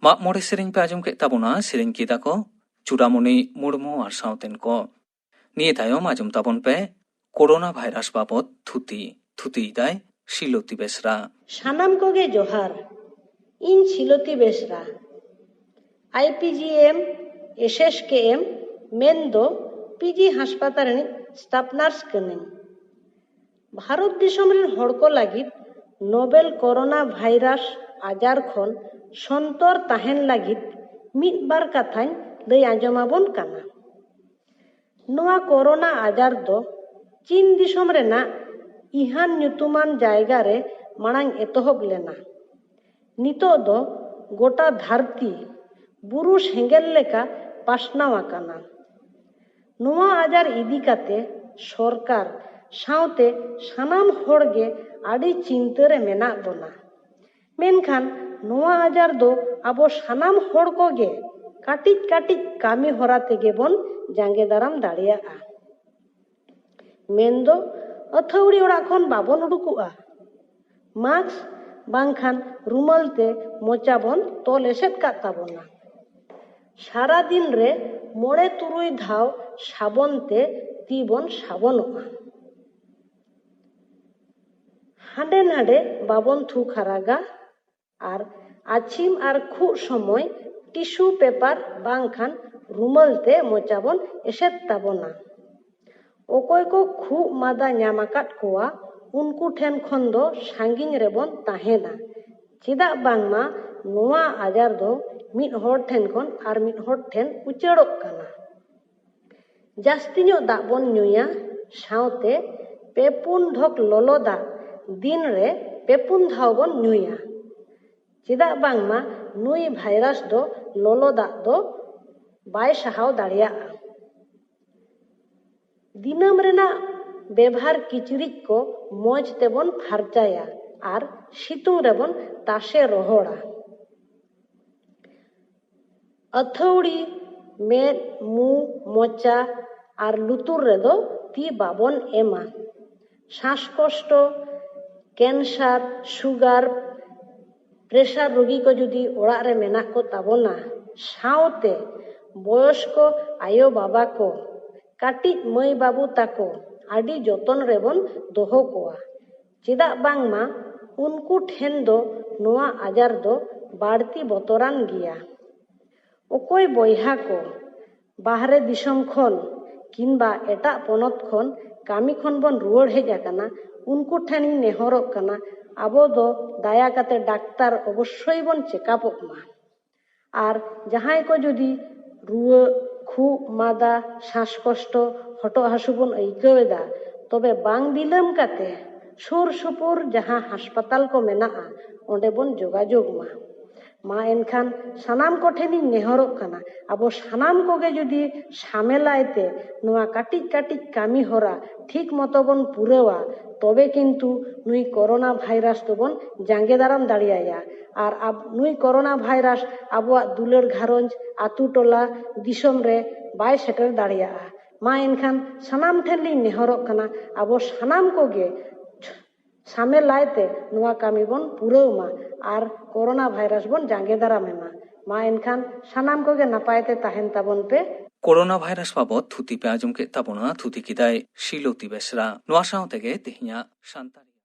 ᱢᱟᱜ ᱢᱚᱬᱮ ᱥᱮᱨᱮᱧ ᱯᱮ ᱟᱸᱡᱚᱢ ᱠᱮᱫ ᱛᱟᱵᱚᱱᱟ᱾ ᱥᱮᱨᱮᱧ ᱠᱮᱫᱟ ᱠᱚ ᱪᱩᱰᱟᱢᱩᱱᱤ ᱢᱩᱨᱢᱩ ᱟᱨ ᱥᱟᱶᱛᱮᱱ ᱠᱚ᱾ ᱱᱤᱭᱟᱹ ᱛᱟᱭᱚᱢ ᱟᱸᱡᱚᱢ ᱛᱟᱵᱚᱱ ᱯᱮ ᱠᱳᱨᱳᱱᱟ ᱵᱷᱟᱭᱨᱟᱥ ᱵᱟᱵᱚᱛ ᱛᱷᱩᱛᱤ᱾ ᱛᱷᱩᱛᱤᱭᱮᱫᱟᱭ ᱥᱤᱞᱚᱛᱤ ᱵᱮᱥᱨᱟ᱾ ᱥᱟᱱᱟᱢ ᱠᱚᱜᱮ ᱡᱚᱦᱟᱨ᱾ ᱤᱧ ᱥᱤᱞᱚᱛᱤ ᱵᱮᱥᱨᱟ᱾ I P G M, S S K M, ᱢᱮᱱᱫᱚ ᱯᱤ ᱡᱤ ᱦᱟᱥᱯᱟᱛᱟᱞ ᱨᱤᱱᱤᱡ ᱥᱴᱟᱯ ᱱᱟᱨᱥ ᱠᱟᱹᱱᱟᱹᱧ᱾ ᱵᱷᱟᱨᱚᱛ ᱫᱤᱥᱚᱢ ᱨᱮᱱ ᱦᱚᱲ ᱠᱚ ᱞᱟᱹᱜᱤᱫ ᱱᱳᱵᱮᱞ ᱠᱳᱨᱳᱱᱟ ᱵᱷᱟᱭᱨᱟᱥ ᱟᱡᱟᱨ ᱠᱷᱚᱱ ᱥᱚᱱᱛᱚᱨ ᱛᱟᱦᱮᱱ ᱞᱟᱹᱜᱤᱫ ᱢᱤᱫ ᱵᱟᱨ ᱠᱟᱛᱷᱟᱧ ᱞᱟᱹᱭ ᱟᱸᱡᱚᱢ ᱟᱵᱚᱱ ᱠᱟᱱᱟ᱾ ᱱᱚᱣᱟ ᱠᱳᱨᱳᱱᱟ ᱟᱡᱟᱨ ᱫᱚ ᱪᱤᱱ ᱫᱤᱥᱚᱢ ᱨᱮᱱᱟᱜ ᱤᱦᱟᱱ ᱧᱩᱛᱩᱢᱟᱱ ᱡᱟᱭᱜᱟ ᱨᱮ ᱢᱟᱲᱟᱝ ᱮᱛᱚᱦᱚᱵ ᱞᱮᱱᱟ᱾ ᱱᱤᱛᱚᱜ ᱫᱚ ᱜᱚᱴᱟ ᱫᱷᱟᱹᱨᱛᱤ ᱵᱩᱨᱩ ᱥᱮᱸᱜᱮᱞ ᱞᱮᱠᱟ ᱯᱟᱥᱱᱟᱣ ᱟᱠᱟᱱᱟ᱾ ᱱᱚᱣᱟ ᱟᱡᱟᱨ ᱤᱫᱤ ᱠᱟᱛᱮ ᱥᱚᱨᱠᱟᱨ ᱥᱟᱶᱛᱮ ᱥᱟᱱᱟᱢ ᱦᱚᱲ ᱜᱮ ᱟᱹᱰᱤ ᱪᱤᱱᱛᱟᱹ ᱨᱮ ᱢᱮᱱᱟᱜ ᱵᱚᱱᱟ᱾ ᱢᱮᱱᱠᱷᱟᱱ ᱱᱚᱣᱟ ᱟᱡᱟᱨ ᱫᱚ ᱟᱵᱚ ᱥᱟᱱᱟᱢ ᱦᱚᱲ ᱠᱚᱜᱮ ᱠᱟᱹᱴᱤᱡ ᱠᱟᱹᱴᱤᱡ ᱠᱟᱹᱢᱤ ᱦᱚᱨᱟ ᱛᱮᱜᱮ ᱵᱚᱱ ᱡᱟᱸᱜᱮ ᱫᱟᱨᱟᱢ ᱫᱟᱲᱮᱭᱟᱜᱼᱟ᱾ ᱢᱮᱱᱫᱚ ᱟᱹᱛᱷᱟᱹᱣᱲᱤ ᱚᱲᱟᱜ ᱠᱷᱚᱱ ᱵᱟᱵᱚᱱ ᱩᱰᱩᱠᱚᱜᱼᱟ᱾ ᱢᱟᱥᱠ ᱵᱟᱝᱠᱷᱟᱱ ᱨᱩᱢᱟᱹᱞ ᱛᱮ ᱢᱚᱪᱟ ᱵᱚᱱ ᱛᱚᱞ ᱮᱥᱮᱫ ᱠᱟᱜ ᱛᱟᱵᱚᱱᱟ᱾ ᱥᱟᱨᱟ ᱫᱤᱱ ᱨᱮ ᱢᱚᱬᱮ ᱛᱩᱨᱩᱭ ᱫᱷᱟᱣ ᱥᱟᱵᱚᱱ ᱛᱮ ᱛᱤ ᱵᱚᱱ ᱥᱟᱵᱚᱱᱚᱜᱼᱟ᱾ ᱦᱟᱸᱰᱮ ᱱᱟᱰᱮ ᱵᱟᱵᱚᱱ ᱛᱷᱩ ᱠᱷᱟᱨᱟᱜᱟ ᱟᱨ ᱟᱹᱪᱷᱤᱢ ᱟᱨ ᱠᱷᱩᱜ ᱥᱚᱢᱚᱭ ᱴᱤᱥᱩ ᱯᱮᱯᱟᱨ ᱵᱟᱝᱠᱷᱟᱱ ᱨᱩᱢᱟᱹᱞ ᱛᱮ ᱢᱚᱪᱟ ᱵᱚᱱ ᱮᱥᱮᱫ ᱛᱟᱵᱚᱱᱟ᱾ ᱚᱠᱚᱭ ᱠᱚ ᱠᱷᱩᱜ ᱢᱟᱫᱟ ᱧᱟᱢ ᱟᱠᱟᱫ ᱠᱚᱣᱟ, ᱩᱱᱠᱩ ᱴᱷᱮᱱ ᱠᱷᱚᱱ ᱫᱚ ᱥᱟᱺᱜᱤᱧ ᱨᱮᱵᱚᱱ ᱛᱟᱦᱮᱱᱟ᱾ ᱪᱮᱫᱟᱜ ᱵᱟᱝᱢᱟ ᱱᱚᱣᱟ ᱟᱡᱟᱨ ᱫᱚ ᱢᱤᱫ ᱦᱚᱲ ᱴᱷᱮᱱ ᱠᱷᱚᱱ ᱟᱨ ᱢᱤᱫ ᱦᱚᱲ ᱴᱷᱮᱱ ᱩᱪᱟᱹᱲᱚᱜ ᱠᱟᱱᱟ᱾ ᱡᱟᱹᱥᱛᱤ ᱧᱚᱜ ᱫᱟᱜ ᱵᱚᱱ ᱧᱩᱭᱟ, ᱥᱟᱶᱛᱮ ᱯᱮ ᱯᱩᱱ ᱰᱷᱚᱠ ᱞᱚᱞᱚ ᱫᱟᱜ ᱫᱤᱱ ᱨᱮ ᱯᱮ ᱯᱩᱱ ᱫᱷᱟᱣ ᱵᱚᱱ ᱧᱩᱭᱟ᱾ ᱪᱮᱫᱟᱜ ᱵᱟᱝᱢᱟ ᱱᱩᱭ ᱵᱷᱟᱭᱨᱟᱥ ᱫᱚ ᱞᱚᱞᱚ ᱫᱟᱜ ᱫᱚ ᱵᱟᱭ ᱥᱟᱦᱟᱣ ᱫᱟᱲᱮᱭᱟᱜᱼᱟ᱾ ᱫᱤᱱᱟᱹᱢ ᱨᱮᱱᱟᱜ ᱵᱮᱵᱷᱟᱨ ᱠᱤᱪᱨᱤᱡ ᱠᱚ ᱢᱚᱡᱽ ᱛᱮᱵᱚᱱ ᱯᱷᱟᱨᱪᱟᱭᱟ ᱟᱨ ᱥᱤᱛᱩᱝ ᱨᱮᱵᱚᱱ ᱛᱟᱥᱮ ᱨᱚᱦᱚᱲᱟ᱾ ᱟᱹᱛᱷᱟᱹᱣᱲᱤ ᱢᱮᱫ, ᱢᱩ, ᱢᱚᱪᱟ ᱟᱨ ᱞᱩᱛᱩᱨ ᱨᱮᱫᱚ ᱛᱤ ᱵᱟᱵᱚᱱ ᱮᱢᱟ᱾ ᱥᱟᱥᱠᱚᱥᱴᱚ, ᱠᱮᱱᱥᱟᱨ, ᱥᱩᱜᱟᱨ, ᱯᱨᱮᱥᱟᱨ ᱨᱩᱜᱤ ᱠᱚ ᱡᱩᱫᱤ ᱚᱲᱟᱜ ᱨᱮ ᱢᱮᱱᱟᱜ ᱠᱚ ᱛᱟᱵᱚᱱᱟ, ᱥᱟᱶᱛᱮ ᱵᱚᱭᱚᱥᱠᱚ ᱟᱭᱳ ᱵᱟᱵᱟ ᱠᱚ, ᱠᱟᱹᱴᱤᱡ ᱢᱟᱹᱭ ᱵᱟᱹᱵᱩ ᱛᱟᱠᱚ ᱟᱹᱰᱤ ᱡᱚᱛᱚᱱ ᱨᱮᱵᱚᱱ ᱫᱚᱦᱚ ᱠᱚᱣᱟ᱾ ᱪᱮᱫᱟᱜ ᱵᱟᱝᱢᱟ ᱩᱱᱠᱩ ᱴᱷᱮᱱ ᱫᱚ ᱱᱚᱣᱟ ᱟᱡᱟᱨ ᱫᱚ ᱵᱟᱹᱲᱛᱤ ᱵᱚᱛᱚᱨᱟᱱ ᱜᱮᱭᱟ᱾ ᱚᱠᱚᱭ ᱵᱚᱭᱦᱟ ᱠᱚ ᱵᱟᱦᱨᱮ ᱫᱤᱥᱚᱢ ᱠᱷᱚᱱ ᱠᱤᱝᱵᱟ ᱮᱴᱟᱜ ᱯᱚᱱᱚᱛ ᱠᱷᱚᱱ ᱠᱟᱹᱢᱤ ᱠᱷᱚᱱ ᱵᱚᱱ ᱨᱩᱣᱟᱹᱲ ᱦᱮᱡ ᱟᱠᱟᱱᱟ, ᱩᱱᱠᱩ ᱴᱷᱮᱱᱤᱧ ᱱᱮᱦᱚᱨᱚᱜ ᱠᱟᱱᱟ, ᱟᱵᱚ ᱫᱚ ᱫᱟᱭᱟ ᱠᱟᱛᱮ ᱰᱟᱠᱛᱟᱨ ᱚᱵᱚᱥᱥᱳᱭ ᱵᱚᱱ ᱪᱮᱠᱟᱯᱚᱜ ᱢᱟ᱾ ᱟᱨ ᱡᱟᱦᱟᱸᱭ ᱠᱚ ᱡᱩᱫᱤ ᱨᱩᱣᱟᱹ, ᱠᱷᱩᱜ, ᱢᱟᱫᱟ, ᱥᱟᱥ ᱠᱚᱥᱴᱚ, ᱦᱚᱴᱚᱜ ᱦᱟᱹᱥᱩ ᱵᱚᱱ ᱟᱹᱭᱠᱟᱹᱣ ᱮᱫᱟ, ᱛᱚᱵᱮ ᱵᱟᱝ ᱵᱤᱞᱚᱢ ᱠᱟᱛᱮ ᱥᱩᱨ ᱥᱩᱯᱩᱨ ᱡᱟᱦᱟᱸ ᱦᱟᱥᱯᱟᱛᱟᱞ ᱠᱚ ᱢᱮᱱᱟᱜᱼᱟ, ᱚᱸᱰᱮ ᱵᱚᱱ ᱡᱳᱜᱟᱡᱳᱜᱽ ᱢᱟ᱾ ᱢᱟ ᱮᱱᱠᱷᱟᱱ ᱥᱟᱱᱟᱢ ᱠᱚᱴᱷᱮᱱᱤᱧ ᱱᱮᱦᱚᱨᱚᱜ ᱠᱟᱱᱟ, ᱟᱵᱚ ᱥᱟᱱᱟᱢ ᱠᱚᱜᱮ ᱡᱩᱫᱤ ᱥᱟᱢᱮᱞᱟᱭ ᱛᱮ ᱱᱚᱣᱟ ᱠᱟᱹᱴᱤᱡ ᱠᱟᱹᱴᱤᱡ ᱠᱟᱹᱢᱤ ᱦᱚᱨᱟ ᱴᱷᱤᱠ ᱢᱚᱛᱚ ᱵᱚᱱ ᱯᱩᱨᱟᱹᱣᱟ, ᱛᱚᱵᱮ ᱠᱤᱱᱛᱩ ᱱᱩᱭ ᱠᱳᱨᱳᱱᱟ ᱵᱷᱟᱭᱨᱟᱥ ᱫᱚᱵᱚᱱ ᱡᱟᱸᱜᱮ ᱫᱟᱨᱟᱢ ᱫᱟᱲᱮᱭᱟᱭᱟ᱾ ᱟᱨ ᱟᱵ-, ᱱᱩᱭ ᱠᱳᱨᱳᱱᱟ ᱵᱷᱟᱭᱨᱟᱥ ᱟᱵᱚᱣᱟᱜ ᱫᱩᱞᱟᱹᱲ ᱜᱷᱟᱨᱚᱸᱡᱽ, ᱟᱛᱳ ᱴᱚᱞᱟ, ᱫᱤᱥᱚᱢ ᱨᱮ ᱵᱟᱭ ᱥᱮᱴᱮᱨ ᱫᱟᱲᱮᱭᱟᱜᱼᱟ᱾ ᱢᱟ ᱮᱱᱠᱷᱟᱱ ᱥᱟᱱᱟᱢ ᱴᱷᱮᱱ ᱞᱤᱧ ᱱᱮᱦᱚᱨᱚᱜ ᱠᱟᱱᱟ, ᱟᱵᱚ ᱥᱟᱱᱟᱢ ᱠᱚᱜᱮ ᱥᱟᱢᱮᱞᱟᱭ ᱛᱮ ᱱᱚᱣᱟ ᱠᱟᱹᱢᱤ ᱵᱚᱱ ᱯᱩᱨᱟᱹᱣ ᱢᱟ ᱟᱨ ᱠᱳᱨᱳᱱᱟ ᱵᱷᱟᱭᱨᱟᱥ ᱵᱚᱱ ᱡᱟᱸᱜᱮ ᱫᱟᱨᱟᱢᱮ ᱢᱟ᱾ ᱢᱟ ᱮᱱᱠᱷᱟᱱ ᱥᱟᱱᱟᱢ ᱠᱚᱜᱮ ᱱᱟᱯᱟᱭ ᱛᱮ ᱛᱟᱦᱮᱱ ᱛᱟᱵᱚᱱ ᱯᱮ᱾ ᱠᱳᱨᱳᱱᱟ ᱵᱷᱟᱭᱨᱟᱥ ᱵᱟᱵᱚᱫ ᱛᱷᱩᱛᱤ ᱯᱮ ᱟᱸᱡᱚᱢ ᱠᱮᱫ ᱛᱟᱵᱚᱱᱟ, ᱛᱷᱩᱛᱤ ᱠᱮᱫᱟᱭ ᱥᱤᱞᱚᱛᱤ ᱵᱮᱥᱨᱟ᱾ ᱱᱚᱣᱟ ᱥᱟᱶ ᱛᱮᱜᱮ ᱛᱮᱦᱮᱧᱟᱜ ᱥᱟᱱᱛᱟᱲᱤ